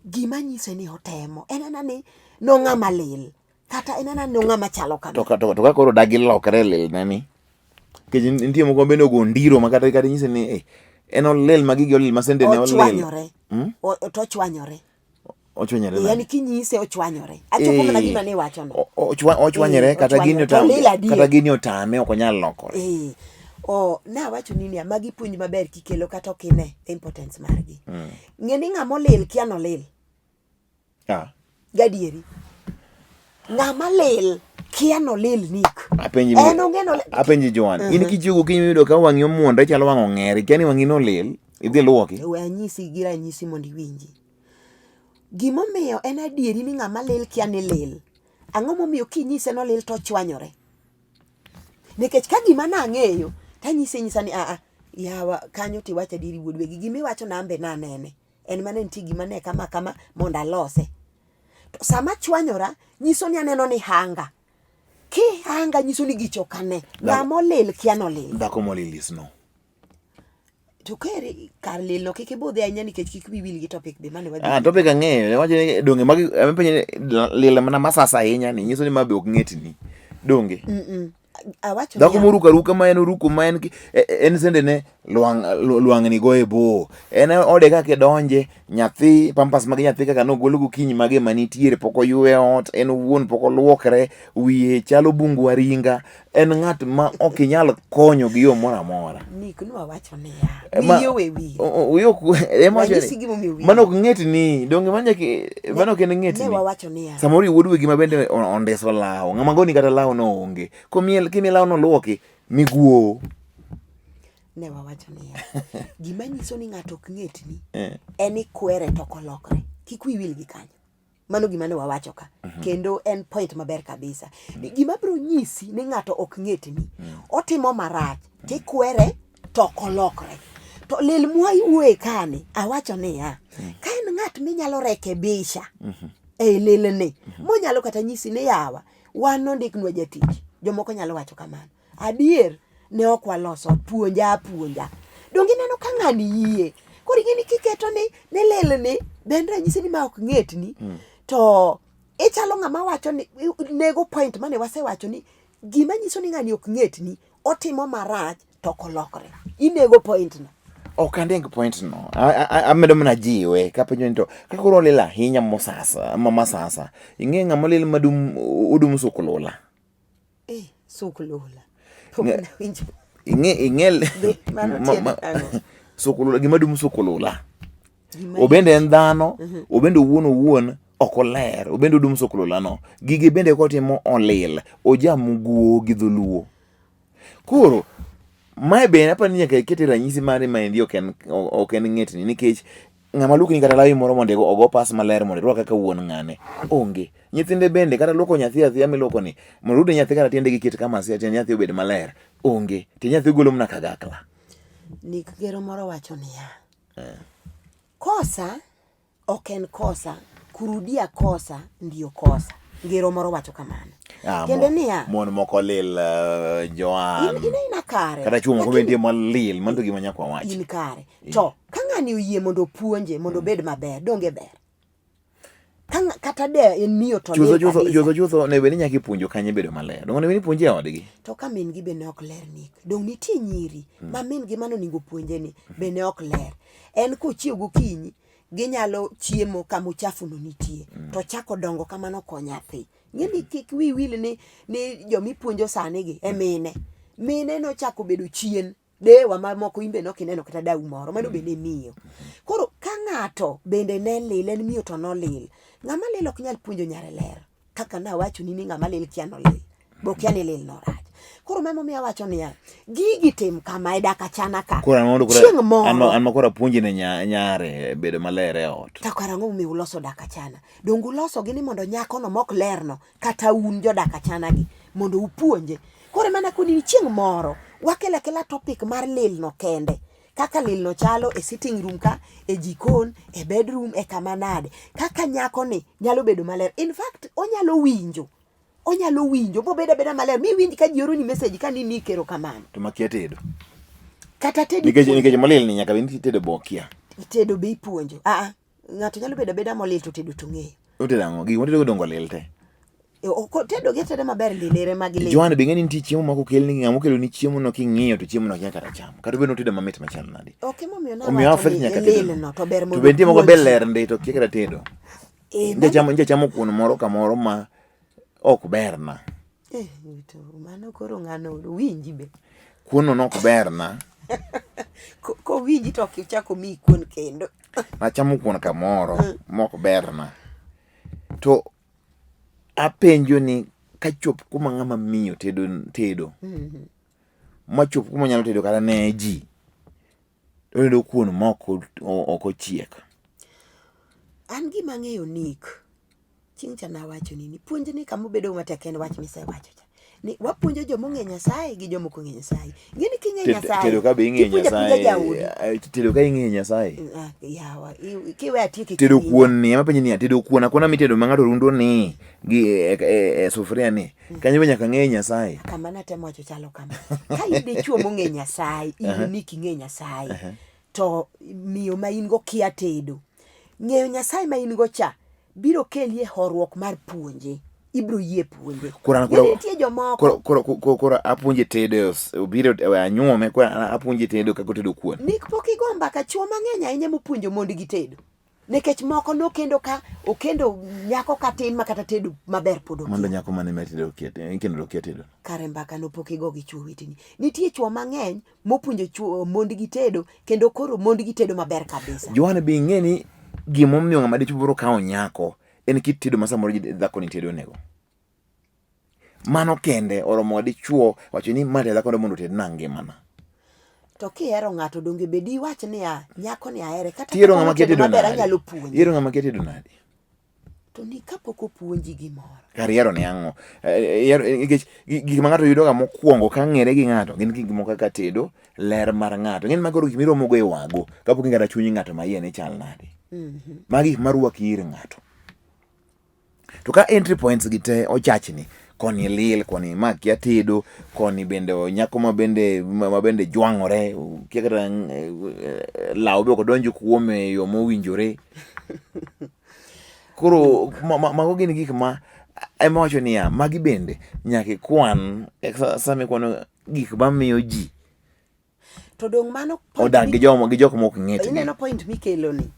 gima nyise ni otemo en ana ni nong'ama lil kata en ana ni ong'ama chalo kama. To ka koro dagi lokre lil ne ni. Nikech nitie moko bende ogo ndiro ma kata nyise ni eh, en olil ma gigi olil ma sende ne olil. Ochwanyore. To ochwanyore. Ochwanyore nade? Yani kinyise ochwanyore. Achopo mana gima ne iwacho no. Ochwanyore kata gini otame. Kata gini otame ok onyal lokore. O nawacho ni niya magi puonj maber kikelo kata ok ine importance margi. Ng'e ni ng'ama olil kia nolil. Gadieri. Ng'ama lil kia nolil Nick. Apenji En onge nolil. Apenji Joan. In kichiew gokinyi miyudo ka wang'i omuonre chalo wang' ong'er. Ikia ni wang'i nolil. Idhi luoki. We anyisi gi ranyisi mondo iwinji. Gimomiyo en adieri ni ng'ama lil kia ni lil. Ang'o momiyo kinyise nolil to ochwanyore? Nikech ka gima nang'eyo tanyise nyisa ni aa yawa kanyo tiwacho adieri wuod wegi gima iwacho na anbe nanene. En mana nitie gima ne kama kama mondo alose. To sama achwanyora nyiso ni aneno ni hanga. Kihanga nyiso ni gicho ok ane. Ng'ama olil kia nolil. Dhako molil is no. To keri kar lil no kik ibudhi ahinya nikech kik wiyi wil gi topic be mane wadhi. Ah, topic ang'eyo. Wacho ni donge magi apenjo ni lil mana masasa ahinya ni nyiso ni ma be ok ng'etni. Donge? Awacho Dhako niya, moruko aruka ma en oruko ma en en sende ne lwang'ni goye bo. En ode kaka idonje, nyathi pampas mag nyathi kaka nogol gokinyi mage manitiere pok oywe ot, en owuon pok oluokre, wiye chalo bungu aringa. En ng'at ma ok inyal konyo gi yo moro amora. Nick nwawacho niya, Ma- wiyi owe wiyi. Wiyi ok ema wacho Ranyisi ni gimomiyo wiyi. mano ok ng'etni, donge mano nyaka mano ok en Ne ng'etni. wawacho niya. Samoro iwuod wegi ma bende ondiso law, ng'ama goni kata law no onge. Komiel kimiye law no luoki, miguo. Ne wawacho niya, gima nyiso ni ng'ato ok ng'etni en ni kwere to ok olokre. Kik wiyi wil gi kanyo. Mano gima ne wawacho ka. Kendo en point maber kabisa. Ni gima biro nyisi ni ng'ato ok ng'etni, otimo marach, tikwere to ok olokre. To lil mwa iwuoye kani, awacho niya, ka en ng'at minyalo rekebisha e lilni, monyalo kata nyisi ni yawa, wan nondiknwa jatich. Jomoko nyalo wacho kamano. Adier, ne ok waloso, puonja apuonja. Donge ineno ka ng'ani yie? Koro ing'e ni kiketo ni ni lilni, be en ranyisi ni ma ok ng'etni, to ichalo ng'ama wacho ni nego point mane wasewacho ni gima nyiso ni ng'ani ok ng'etni, otimo marach to ok olokre. Inego point no. Ok andeng point no. Amedo mana jiwe kapenjo ni to ka koro olil ahinya mosasa, ma masasa. Ing'e ng'ama olil madum odum suk lula. Eh, suk lula. Pok nawinjo. Ing'e ing'e Mano tiende ang'o? Suk lula gima dum suk lula. Obende en dhano, mhm. obende owuon owuon ok oler, obende odum suk lula no. Gige bende kotimo olil, ojamuguo gi dholuo. Koro mae bende apani nyaka ikete ranyisi mare maendi ok en ok en ng'etni nikech ng'ama luokni kata lawi moro mondo ogo pas maler mondo irwak kaka wuon ng'ane onge. Nyithinde bende kata luoko nyathi athiya miluoko ni mondo ude nyathi kata tiende gi ket kama sia tiend nyathi obed maler onge. Tiend nyathi ogolo mana kagakla. Nick ngero moro wacho niya, kosa ok en kosa, kurudia kosa ndio kosa. Ngero moro wacho kamano. Ah, Tiende niya, mon moko lil uh, Joan. In ina kare. Kata chuo moko bende molil, mano to gima nyaka wawach. In kare. To ka ng'ani oyie mondo opuonje mondo obed maber, donge ber? Ka kata de en miyo to Chutho chutho chutho chutho onego bed ni nyaka ipuonjo kanye bedo maler. Donge onego bed ni ipuonje e odgi. To ka min gi be ne ok ler Nick, dong nitie nyiri mm. ma min gi mano onego puonje ni be ne ok ler. En kochiew gokinyi ginyalo chiemo kama uchafu no nitie mm. to chako dongo kamano ko nyathi. Ng'e ni kik wi wil ni ni jomipuonjo sani gi e mine. Mine nochako bedo chien dewa mamoko in be nok ineno kata dau moro mano be ne miyo koro ka ng'ato bende ne lil en miyo to nolil ng'ama lil ok nyal puonjo nyare ler kaka nawachoni ni ng'ama lil kia nolil bo kia ni lil norach koro ma emomiyo awacho niya gigi tim kama e dak achana ka Koro an mondo koro chieng' moro an ma koro apuonji ne nyare bedo maler e ot. To kara ang'o momiyo uloso dak achana donge ulosogi ni mondo nyakono mok lerno kata un jodak achana gi mondo upuonje koro mana koni ni chieng' moro wakel akela topic mar lil no kende kaka lil no chalo e sitting room ka e jikon e bedroom e kama nade kaka nyako ni nyalo bedo maler in fact onyalo winjo onyalo winjo bobed abeda maler miwinj ka ji oroni message ka ni Nick erokamano To makia tedo. kata tedo Nikech nikech molil ni nyaka bed ni tedo bokia. tedo be ipuonjo aa ng'ato nyalo bedo abeda molil to tedo to ng'eyo Otedo ang'o? Gik motedo go dongo lil te. E, tedo gi ateda maber lil ere mag lil. Joan be ng'eni nitie chiemo moko okelni ng'ama okelo ni chiemo no king'iyo to chiemo no ok inyal kata chamo. Kata obedo ni otedo mamit machal nade. Ok emomiyo Omiyo nawacho affect ni nyaka lil tedo. no to ber To mondo be nitie moko be opuonji. ler ndi to kia kata tedo. Eh, Nja chamo nja chamo kuon moro kamoro ma ok berna. Eh, to mano koro ng'ano winji be. Kuono nok berna. Kowinji to ok ochak omiyi kuon kendo. Nachamo kuon kamoro mm. mok berna. To apenjo ni kachop kuma ng'ama miyo tedo tedo. Mm -hmm. Machop kuma nyalo tedo kata ne ji. Otedo kuon mok ok ochiek. An gima ang'eyo Nick Chieng' cha nawachoni ni puonjni kama obedo matek en wach misewacho cha. Ni wapuonjo joma ong'e Nyasaye gi joma ok ong'e Nyasaye. Ing'e ni king'e Nyasaye. Tedo ka be ing'e tipuonjo apuonja Nyasaye. jaodi. Tedo ka ing'e Nyasaye. Ah, yawa, kiwe atieki Tedo kiwinja. kuon ni ema penjo niya, tedo kuon akuona mitedo ma ng'ato rundo ni gi e, e, e sufuria ni. Kanyo be nyaka ng'e Nyasaye. Kama natemo wacho chalo kama. Ka in dichuo mong'e Nyasaye, in ni king'e Nyasaye. To miyo ma in go kia tedo. Ng'eyo Nyasaye ma in go cha biro keli e horuok mar puonje. Ibiro yie puonje. Koro an koro nitie jomoko. Koro koro koro, koro apuonje tedo obiro e, anyuome koro apuonje tedo kaka otedo kuon. Nik pok igo mbaka chuo mang'eny ahinya mopuonjo mondgi tedo. Nikech moko nokendo ka okendo nyako katin ma kata tedo maber pod okia. Mondo nyako mane ma tedo okia ikendo okia tedo. Kare mbaka no pok igo gi chuo weteni. Nitie chuo mang'eny mopuonjo chuo mondgi tedo kendo koro mondgi tedo maber kabisa. Joana be ing'e ni gimomiyo ng'ama dichuo biro kawo nyako en kit tedo ma samoro dhako ni tedo nego. Mano kende oromo dichuo wacho ni ma dhako mondo otedna ngimana. To kihero ng'ato donge be diwach niya nyako ni ahere kata Tihero ng'ama kia tedo tedo maber nade? anyalo puonje. Ihero ng'ama kia tedo nade? To ni kapok opuonji gimoro. Kar ihero ni ang'o? Eh, ihero- eh, Nikech gik ma ng'ato yudoga mokwongo ka ng'ere gi ng'ato gin gik moko kaka tedo, ler mar ng'ato. Ng'eni mago gik miromogo e wago kapok ing'e kata chuny ng'ato ma iye ni chal nade. Magi gik marwaki ir ng'ato. To ka entry points gi te ochachni, koni lil, koni ma kia tedo, koni bende nyako ma bende ma bende jwang'ore, kia kata eh, law be ok odonj kuome e yo mowinjore. Koro mago gin gik ma ema wacho niya, magi bende nyaka ikwan e sama ikwano gik mamiyo ji. To dong' mano point Odak gi joma gi jok mok ng'etne. Ineno point mikelo ni.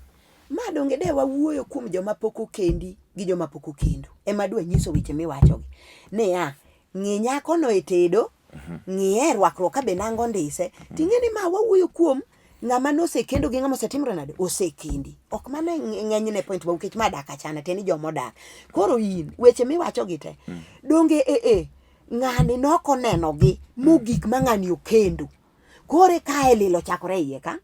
Ma donge de wawuoyo kuom joma pok okendi gi joma pok okendo. Ema dwa nyiso weche miwachogi. Niya, ng'i nyakono e tedo, ng'iye e rwakruok ka be nanga ondise. Ting'e ni ma wawuoyo kuom ng'ama nosekendo gi ng'ama osetimre nade? Osekendi. Ok mano e ng'enyne point ma nikech ma dak achana te ni joma odak. Koro in, weche miwachogi te, donge e e ng'ani nokonenogi mogik ma ng'ani okendo. Koro kae lil ochakore iye ka.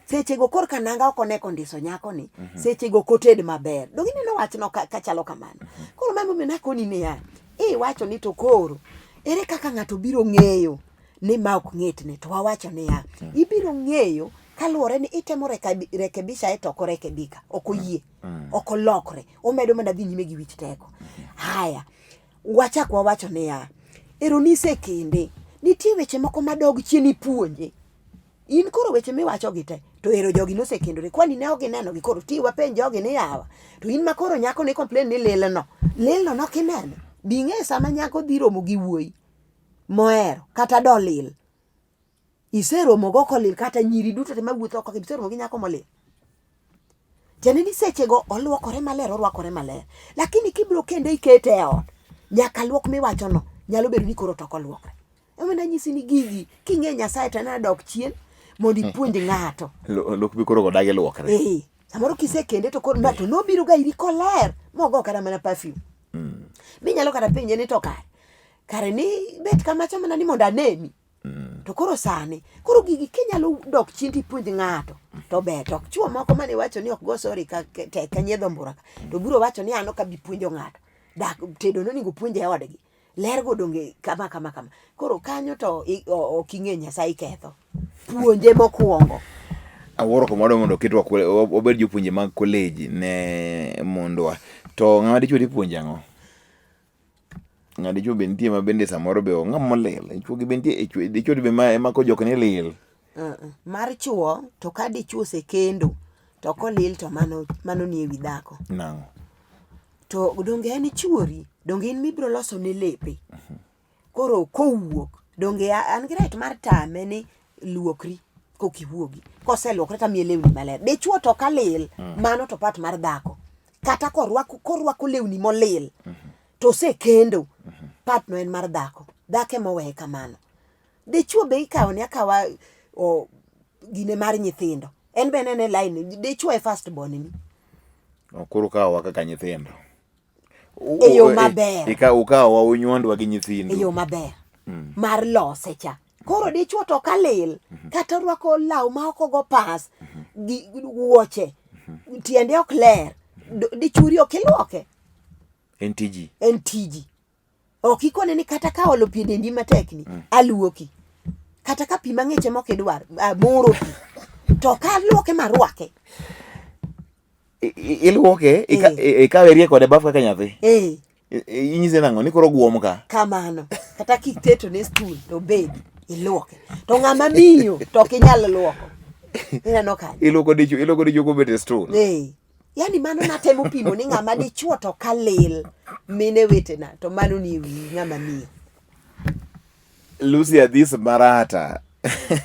Sechego kor ka nanga ok one kondiso nyakoni, sechego ok oted maber. Donge ineno wachno ka, ka chalo kamano? Koro mano emomiyo nakoni niya, iwacho ni to koro, ere kaka ng'ato biro ng'eyo ni ma ok ng'etne? To wawacho niya, ibiro ng'eyo kaluwore ni itemo rekebisha e to ok orekebika, ok oyie, ok olokre, omedo mana dhi nyime gi wich teko. Haya, Wachak wawacho niya, ero nisekende, nitie weche moko madog chien ipuonje. In koro weche miwachogi te, to ero jogi nosekendore, kwani ne ok ginenogi koro ti wapenj jogi ni yawa. To in ma koro nyako ni complain ni lilno, lilno nok ineno. Bi ing'e sama nyako dhi romo gi wuoyi mohero kata dolil. Iseromo go kolil kata nyiri duto te mawuotho oko iseromo gi nyako molil. Tiende ni sechego oluokore maler, orwakore maler. Lakini kibiro kende ikete e ot, nyaka luok miwachono nyalo bedo ni koro to ok oluokre. Emomiyo nanyisi ni gigi king'e Nyasaye to en dok chien mondo ipuonj ng'ato. Luok bi koro odagi luokre. Eh, samoro kisekende to koro to nobiro ga iri koler mogo kata mana perfume. Minyalo kata penje ni to kare. Kare ni bet kamacha mana ni mondo aneni. To koro sani, koro gigi kinyalo dok chien tipuonj ng'ato to ber. To chwo moko mane wacho ni ok go sorry ka tek ka nyiedho mbura ka, to biro wacho ni an ok abi puonjo ng'ato. Dak tedo nonego puonje e odgi. Ler go donge kama kama kama. Koro kanyo to ok ing'e Nyasaye ketho. Puonje mokwongo. Awuoro kuma wadwa mondo oketwa wabed jopuonje mag college ne mondwa. To ng'ama dichuo tipuonjo ang'o? Ng'a dichuo be nitie ma bende samoro be ong'ama molil. Chuo gi be nitie e chwe dichuo be ma ema kojok ni lil. Mar chuo to ka dichuo osekendo to kolil to mano mano nie wi dhako. Nang'o? To donge en chuori, donge in mibiro loso ne lepe. Koro kowuok donge an gi right mar tame ni luokri koka iwuogi. Koseluokre tamiye lewni maler. Dichuo to ka lil, mano to part mar dhako. Kata korwako korwako lewni molil to osekendo, part no en mar dhako. Dhako ema oweye kamano. Dichuo be ikawo ne akawa o, gine mar nyithindo. En be en e line, dichuo e first born ni. Koro kawowa kaka nyithindo. E yo maber. Ukawowa unywandwa gi nyithindu. E yo maber. Mar lose cha. Koro dichuo to ka lil, kata orwako law ma ok ogo pas, gi wuoche, tiende ok ler, dichuri ok iluoke. En tiji. En tiji. Ok ikone ni kata ka olo pi e dendi matek ni, aluoki. Kata ka pi mang'ich ema ok idwar, amoro pi. To ka aluoke marwake. Iluoke, ikawe rie kode baf kaka nyathi. Inyise nang'o ni koro guom ka. Kamano. Kata kiketo ne stool to bed iluoke. To ng'ama miyo to ok inyal luoko. Ineno kanyo. Iluoko dichuo, iluoko dichuo kobet e stool. Yaani mano natemo pimo ni ng'ama dichuo to ka lil mine wetena to mano ni ewi ng'ama miyo. Lucy Adhis Marata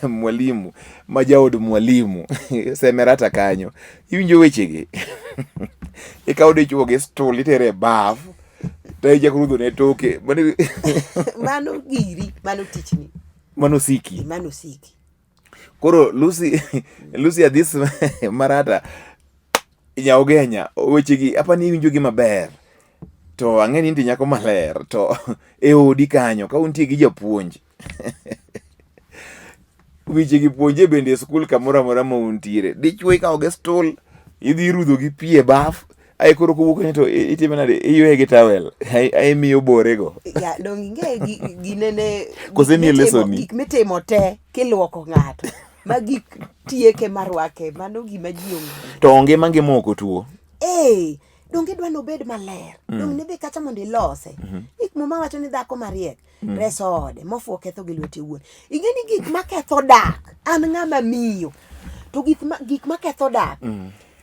mwalimu ma jaod mwalimu semerata kanyo iwinjo wechegi ikawo dichuo gi stool itere e baf to ichako rudho ne toke mano Mano giri, mano tichni. Mano siki. Mano siki. Koro Lucy Lucy Adhis Marata Nyaugenya wechegi apa ni iwinjo gi maber to ang'e ni inti nyako maler to e odi kanyo ka untie gi japuonj weche gi puonje bende e skul kamoro amora ma untiere dichuo ikawo gi stool idhi irudho gi pi e baf ae koro kowuok kanyo to itime nade iyueye gi towel ae imiyo borego Ya, donge ing'e ginene Kose gik nie mitimo- lesoni? gik mitimo te kiluoko ng'ato ma gik tieke marwake mano gima ji ong'eyo to ongima ngima ok otuo ee donge idwa ni obed maler mm. donge nidhi kacha mondo ilose mm -hmm. gik muma wacho ni dhako mariek mm. reso ode mofuwo ketho gi lwete owuon ing'e ni gik maketho dak an ng'ama miyo to gik ma, gik maketho dak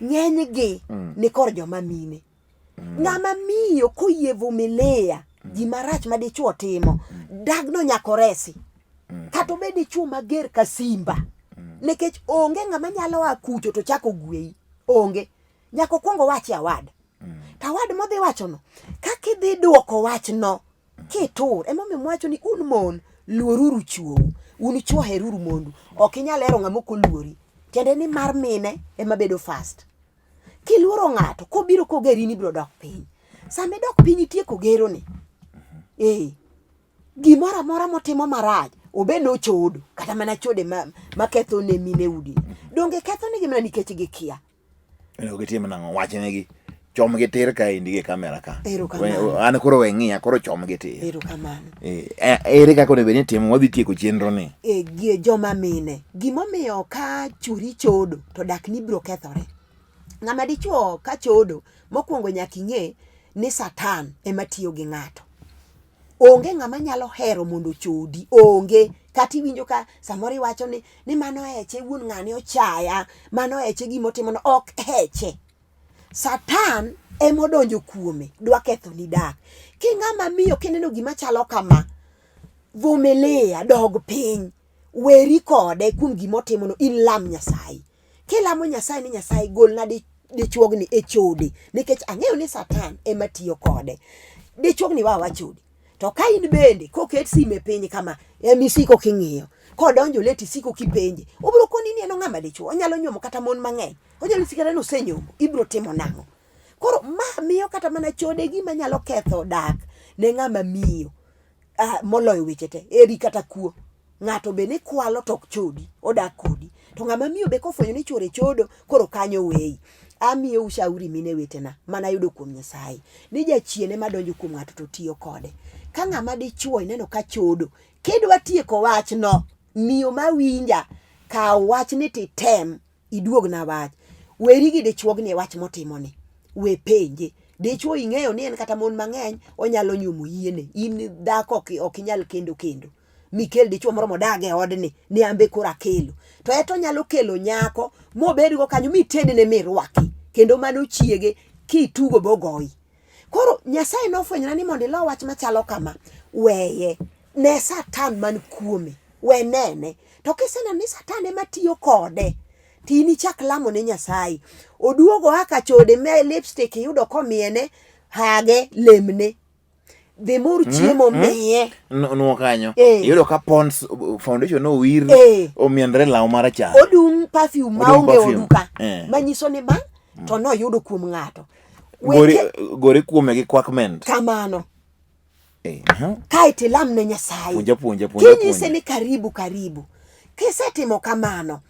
ng'enygi ni kor joma mine ng'ama miyo koyie vumilia gima rach ma dichuo timo dagno nyaka oresi kata obed dichuo mager ka simba. Nikech onge ng'ama nyalo a kucho to chako gweyi. Onge. Nyaka okwong owachi awad. To awad modhi wachono, kaka idhi duoko wachno, kitur, emomiyo mwacho ni un mon, luoruru chwou. Un chwo heruru mondu. Ok inyal hero ng'ama ok oluori. Tiende ni mar mine ema bedo first. Kiluoro ng'ato, kobiro kogeri ni ibiro dok piny. Sama idok piny itieko geroni. Eh. Gimoro amora motimo marach, obe nochodo, kata mana chode ma, maketho ne mine udi. Donge ketho negi mana nikech gikia. Onego gitim nang'o? Wachnegi. Chom gi tir ka endi gi kamera ka. Erokamano. An koro we ng'iya, koro chom gi tir. Erokamano. Eh, eh, ere kaka onego bed ni itimo? Wadhi tieko chenro ni. E, gi joma mine. Gimomiyo ka churi chodo to dak ni biro kethore. Ng'ama dichuo ka chodo, mokwongo nyaka ing'e ni Satan ema tiyo gi ng'ato. Onge ng'ama nyalo hero mondo ochodi, onge. Kata iwinjo ka samoro iwacho ni, ni mano heche wuon ng'ane ochaya, mano heche gimotimono, ok heche. Satan ema odonjo kuome, dwa kethoni dak. King'ama miyo kineno gima chalo kama, vumilia, dog piny, weri kode kuom gima otimono, in lam Nyasaye. Kilamo Nyasaye ni Nyasaye golna dichuogni e chode, nikech ang'eyo ni Satan ema tiyo kode. Dichuogni wa wachode. To ka in bende koket sime piny kama, ema isiko king'iyo. Kodonjo late isiko kipenje. Obiro koni ni en ng'ama dichuo, onyalo nyuomo kata mon mang'eny. Onyalo nyisi kata ni osenyombo, ibiro timo nang'o? Koro ma miyo kata mana chode gima nyalo ketho dak ne ng'ama miyo moloyo weche te. Eri kata kuo. Ng'ato be ni kwalo to ok chodi, odak kodi. To ng'ama miyo be kofwenyo ni chuore chodo, koro kanyo weyi. Amiyo ushauri mine wetena, mana yudo kuom Nyasaye. Ni jachien ema donjo kuom ng'ato to tiyo kode. Ka ng'ama dichuo ineno ka chodo, kidwa tieko wachno, miyo mawinja, kaw wachni titem. Iduogna wach. Weri gi dichuogni e wach motimoni. We penje. Dichuo ing'eyo ni en kata mon mang'eny onyalo nyuomo yiene. In dhako ok inyal kendo kendo. Mikel dichuo moro modag e odni ni ambe koro akelo. To eto onyalo kelo nyako mobedgo kanyo mitedne mirwaki. Kendo mano chiege kitugo bogoyi. Koro Nyasaye nofwenyona ni mondo ilo wach machalo kama, weye. Ne Satan man kuome, we nene. To kiseneno ni Satan ema tiyo kode, to in ichak lamo ne Nyasaye. Oduogo oa ka chode me lipstick iyudo komiene, hage, lemne. Dhi mur chiemo miye. Nuo kanyo. Eh. Iyudo ka Pond's foundation owir Eh. omienre law marachar. Odung' perfume Odung' maonge perfume. oduka. Eh. Manyiso ni ma to noyudo kuom ng'ato. Gore, Weke gore kuome gi kwakment. kamano. Eh, aha. Kae to ilam ne Nyasaye. Puonja, puonja, puonja, Kinyise puonja. ni karibu karibu. Kisetimo kamano,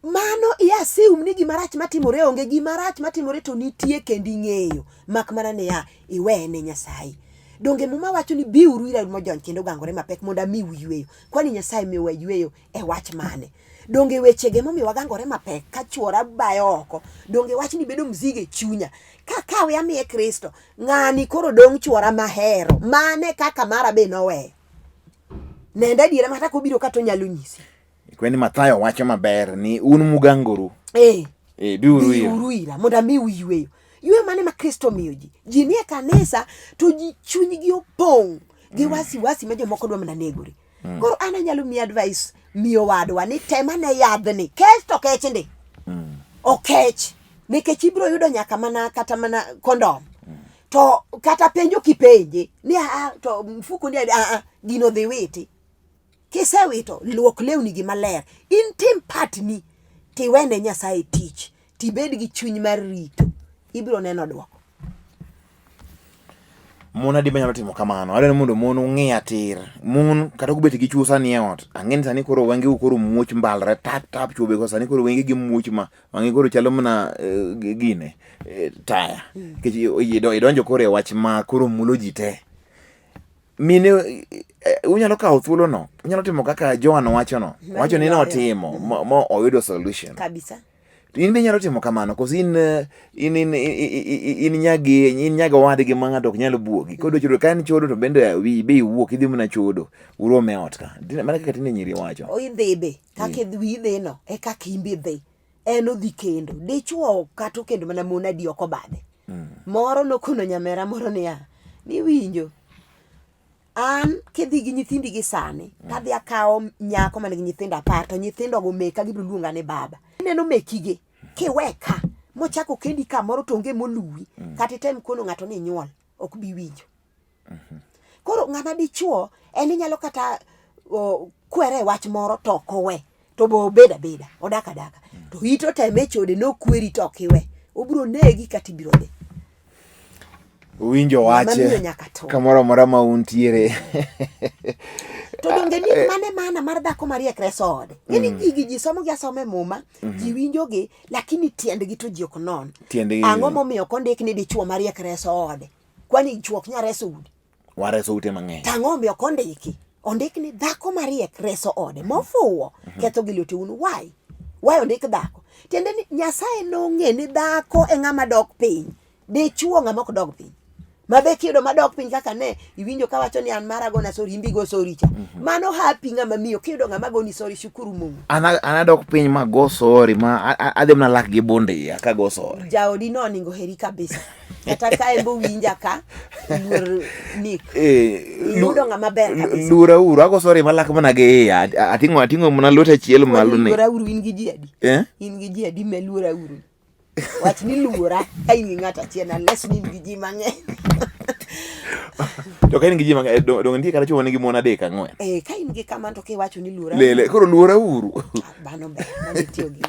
mano i assume ni gimarach matimore onge, gimarach matimore to nitie kendo ing'eyo. Mak mana niya, iweye ne Nyasaye. Donge Muma wacho ni biuru ira mojony kendo ogangore mapek mondo amiu yweyo. Kwani Nyasaye miyowa yweyo e wach mane? Donge wechege momiyo wagangore mapek ka chuora bayo oko? Donge wachni bedo mzigo e chunya? Ka kawe amiye Kristo, ng'ani koro dong' chuora mahero. Mane kaka mara be noweyo. Nenda adiera makata kobiro kata onyalo nyisi. Kweni Mathayo wacho maber ni un mugangoru. Eh. Eh, biuru ira. Biuru ira mondo amiu yweyo. Yweyo mane ma Kristo omiyo ji? Ji nie kanisa to ji chunygi opong' gi wasiwasi ma jomoko dwa mana negore. Koro an anyalo miyi advice miyo wadwa ni tem ane yadhni. Kech to kech ndi. Okech. Nikech ibiro yudo nyaka mana kata mana kondom. To kata penjo kipenje ni a to mfuko ni a a gino dhi witi. Kisewito luok lewni gi maler. In tim partni tiwene Nyasaye tich. Tibed gi chuny mar rito. Ibiro neno dwoko. Mon adi manyalo timo kamano? Adwaro ni mondo mon ung'i atir. Mon kata kubet gi chwo sani e ot, ang'e ni sani koro wangeu koro muoch mbalre tap tap chwo be sani koro wenge gi muoch ma wang'e koro chalo mana gine taya. Nikech idonjo koro e wach ma koro mulo ji te. Mine unyalo kawo thuolono, unyalo timo kaka Joan wachono. Wacho ni notimo mo oyudo solution. Kabisa. To in be inyalo timo kamano koso in in in in nyagi in nyaga owadgi ma ng'ato ok nyal buogi. Kodwa chodo ka en chodo to bende wiyi be iwuok idhi mana chodo urom e ot ka. Mana kaka tinde nyiri wacho. Idhi be kaka wiyi dhi no e kaka in be idhi. En odhi kendo. Dichuo kata okendo mana mon adi ok obadhe. Moro nokono nyamera moro niya, niwinjo. An kidhi gi nyithindi gi sani, mm. tadhi akawo nyako man gi nyithindo apar to nyithindogo meka gibiro luonga ni baba. Ineno mekige, kiweka mochako kendi kamoro to onge moluwi, mm. kata item kono ng'ato ni inyuol, ok bi winjo. Mm -hmm. Koro ng'ama dichuo en inyalo kata o, kwere e wach moro to ok owe to bo obed abeda odak adaka mm. to it oteme chode nokweri to ok iwe obiro negi kata ibiro dhi Uwinjo wache kamoro amora ma untiere. To donge ni eh. mane mana mar dhako mariek reso ode. Ng'eni mm. gigi ji somo gi asoma e muma, mm -hmm. ji winjo gi, lakini tiendgi to ji ok non. Tiendgi. Ang'o momiyo ok ondik ni dichuo mariek reso ode? Kwani chuo ok nyal reso udi? Wareso ute mang'eny. To ang'o momiyo ok ondiki? Ondik ni dhako mariek reso ode, mofuwo mm -hmm. ketho gi lwete un. Why? Why ondik dhako? Tiende ni Nyasaye nong'e ni dhako e ng'ama dok piny, dichuo ng'ama ok dog piny. Ma be kiyudo madok piny kaka ne iwinjo kawacho ni an mara gona sori imbi go sori cha. Mm -hmm. Mano happy ng'ama miyo kiyudo ng'ama goni sori shukuru Mungu. An an adok piny ma go sori ma adhi mana lak gi bunde iya ka go sori. Jaodi no oningo heri kabisa. Kata ka en bowinja ka luor nik. Eh, Iyudo ng'ama ber kabisa. Luora uru ago sori ma lak mana gi iya. Ating'o ating'o mana lweta achiel malo ni. Luora uru in gi ji adi? Eh? In gi ji adi me luora uru? Wach ni luora ka in gi ng'ato achiel unless ni in gi ji mang'eny. To ka in gi ji mang'eny donge nitie kata chwo nigi mon adek ang'wen. Eh, ka in gi kamano to kiwacho ni luora. Lele koro luora uru. Ah, mano ber, mano itiyo gi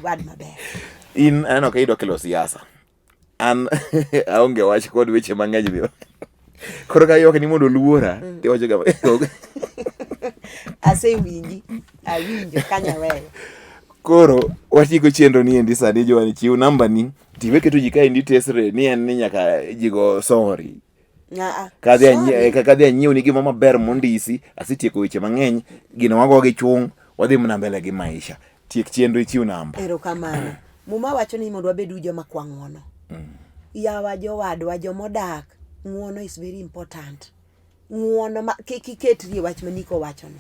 word maber. In aneno ka idwa kelo siasa. An aonge wach kod weche mang'eny bi. Koro ka ywak ni mondo oluora, mm. tiwacho ga. Asewinji, awinjo kanya weyo. Koro watieko chenro ni endi sani jowani chiw namba ni tiwe keto ji kaendi tesre ni en ni nyaka ji go sorry. Kadhi anyiew ni gima maber mondisi, asetieko weche mang'eny, gino wago gi chung', wadhi mana mbele gi maisha. Tiek chenro ichiw namba. Erokamano. Muma wacho ni mondo wabed joma kwa ng'uono. Mm. Yawa jowadwa jomodak, ng'uono is very important. Ng'uono ma kik iketri e wach ma Niko wachono.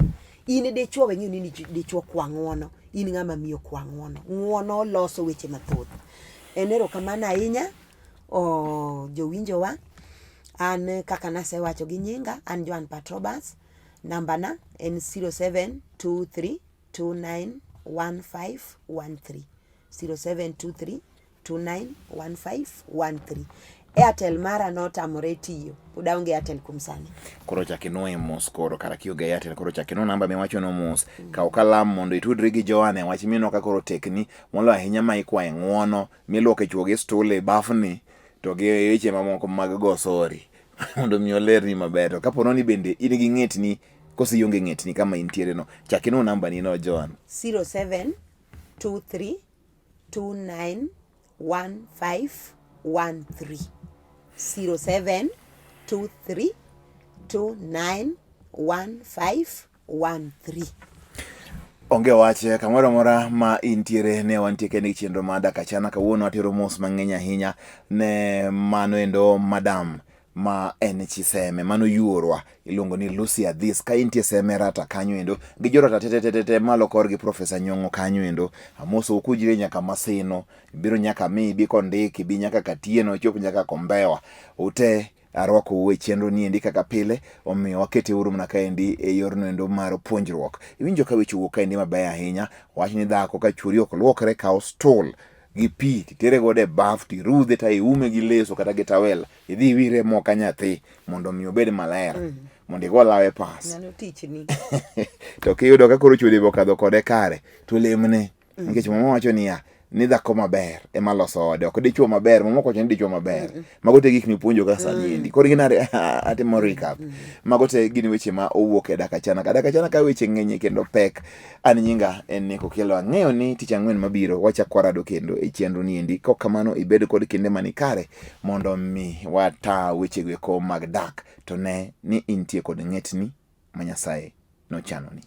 In dichuo we ng'eyo ni dichuo kwa ng'uono, in ng'ama miyo kwa ng'uono. Ng'uono loso weche mathoth. En erokamano ahinya o jowinjowa. An kaka nasewacho gi nyinga, an Joan Patrobas. Nambana en 0723 291513 0723 291513 Airtel mara notamore tiyo pod aonge Airtel kuom sani. Koro chak inwoye mos koro kara kionge Airtel koro chak inwo namba miwacho no mos. Mm. Kaw kalam mondo itudri gi Joan e wach mineno ka koro tekni moloyo ahinya ma ikwaye ng'uono miluoke chwo gi stool e bafni to gi weche mamoko mag go sori mondo mi olerni maber. To kapo ni bende in gi ng'etni Koso ionge ng'etni kama intiere no. Chak inwo namba ni no Joan. 0723 29 1513 0723 29 1513 Onge wach kamoro amora ma intiere ne wantie kende gi chenro mar Dak Achana kawuono atero mos mang'eny ahinya ne mano endo madam ma en chi Seme mano yuorwa iluongo ni Lucy Adhis ka intie Seme Rata kanyo endo gi jorata tetetetete malo korgi Profesa Nyong'o kanyo endo amoso ukujre nyaka Maseno ibiro nyaka mi ibi Kondiki ibi nyaka Katieno ichop nyaka Kombewa ute arwakou e chenro ni endi kaka pile omiyo wakete uru mana kaendi e yorno endo mar puonjruok iwinjo ka weche owuok kaendi mabeyo ahinya wach ni dhako ka chuori ok luokre kaw stool gi pi titere godo e baf tirudhe ta iume gi leso kata gi tawel idhi iwire mo ka nyathi mondo mi obed maler mm. mondo igo lawe pas Mano tichni. to kiyudo ka koro chwede be okadho kode kare to lemne mm. nikech mama wacho niya ni dhako maber ema loso ode ok dichuo maber mama ok wacho ni dichuo maber mm. mago te gik mipuonjo ka sani mm. endi koro gin atimo recap mm. mago te gin weche ma owuok e dak achana ka dak achana ka weche ng'enye kendo pek An nyinga en Nick Okello. Ang'eyo ni tich ang'wen mabiro wachak warado kendo e chenro ni endi. Kok kamano ibed kod kinde mani kare mondo mi wata wechego eko mag dak to ne ni intie kod ng'etni ma Nyasaye nochanoni.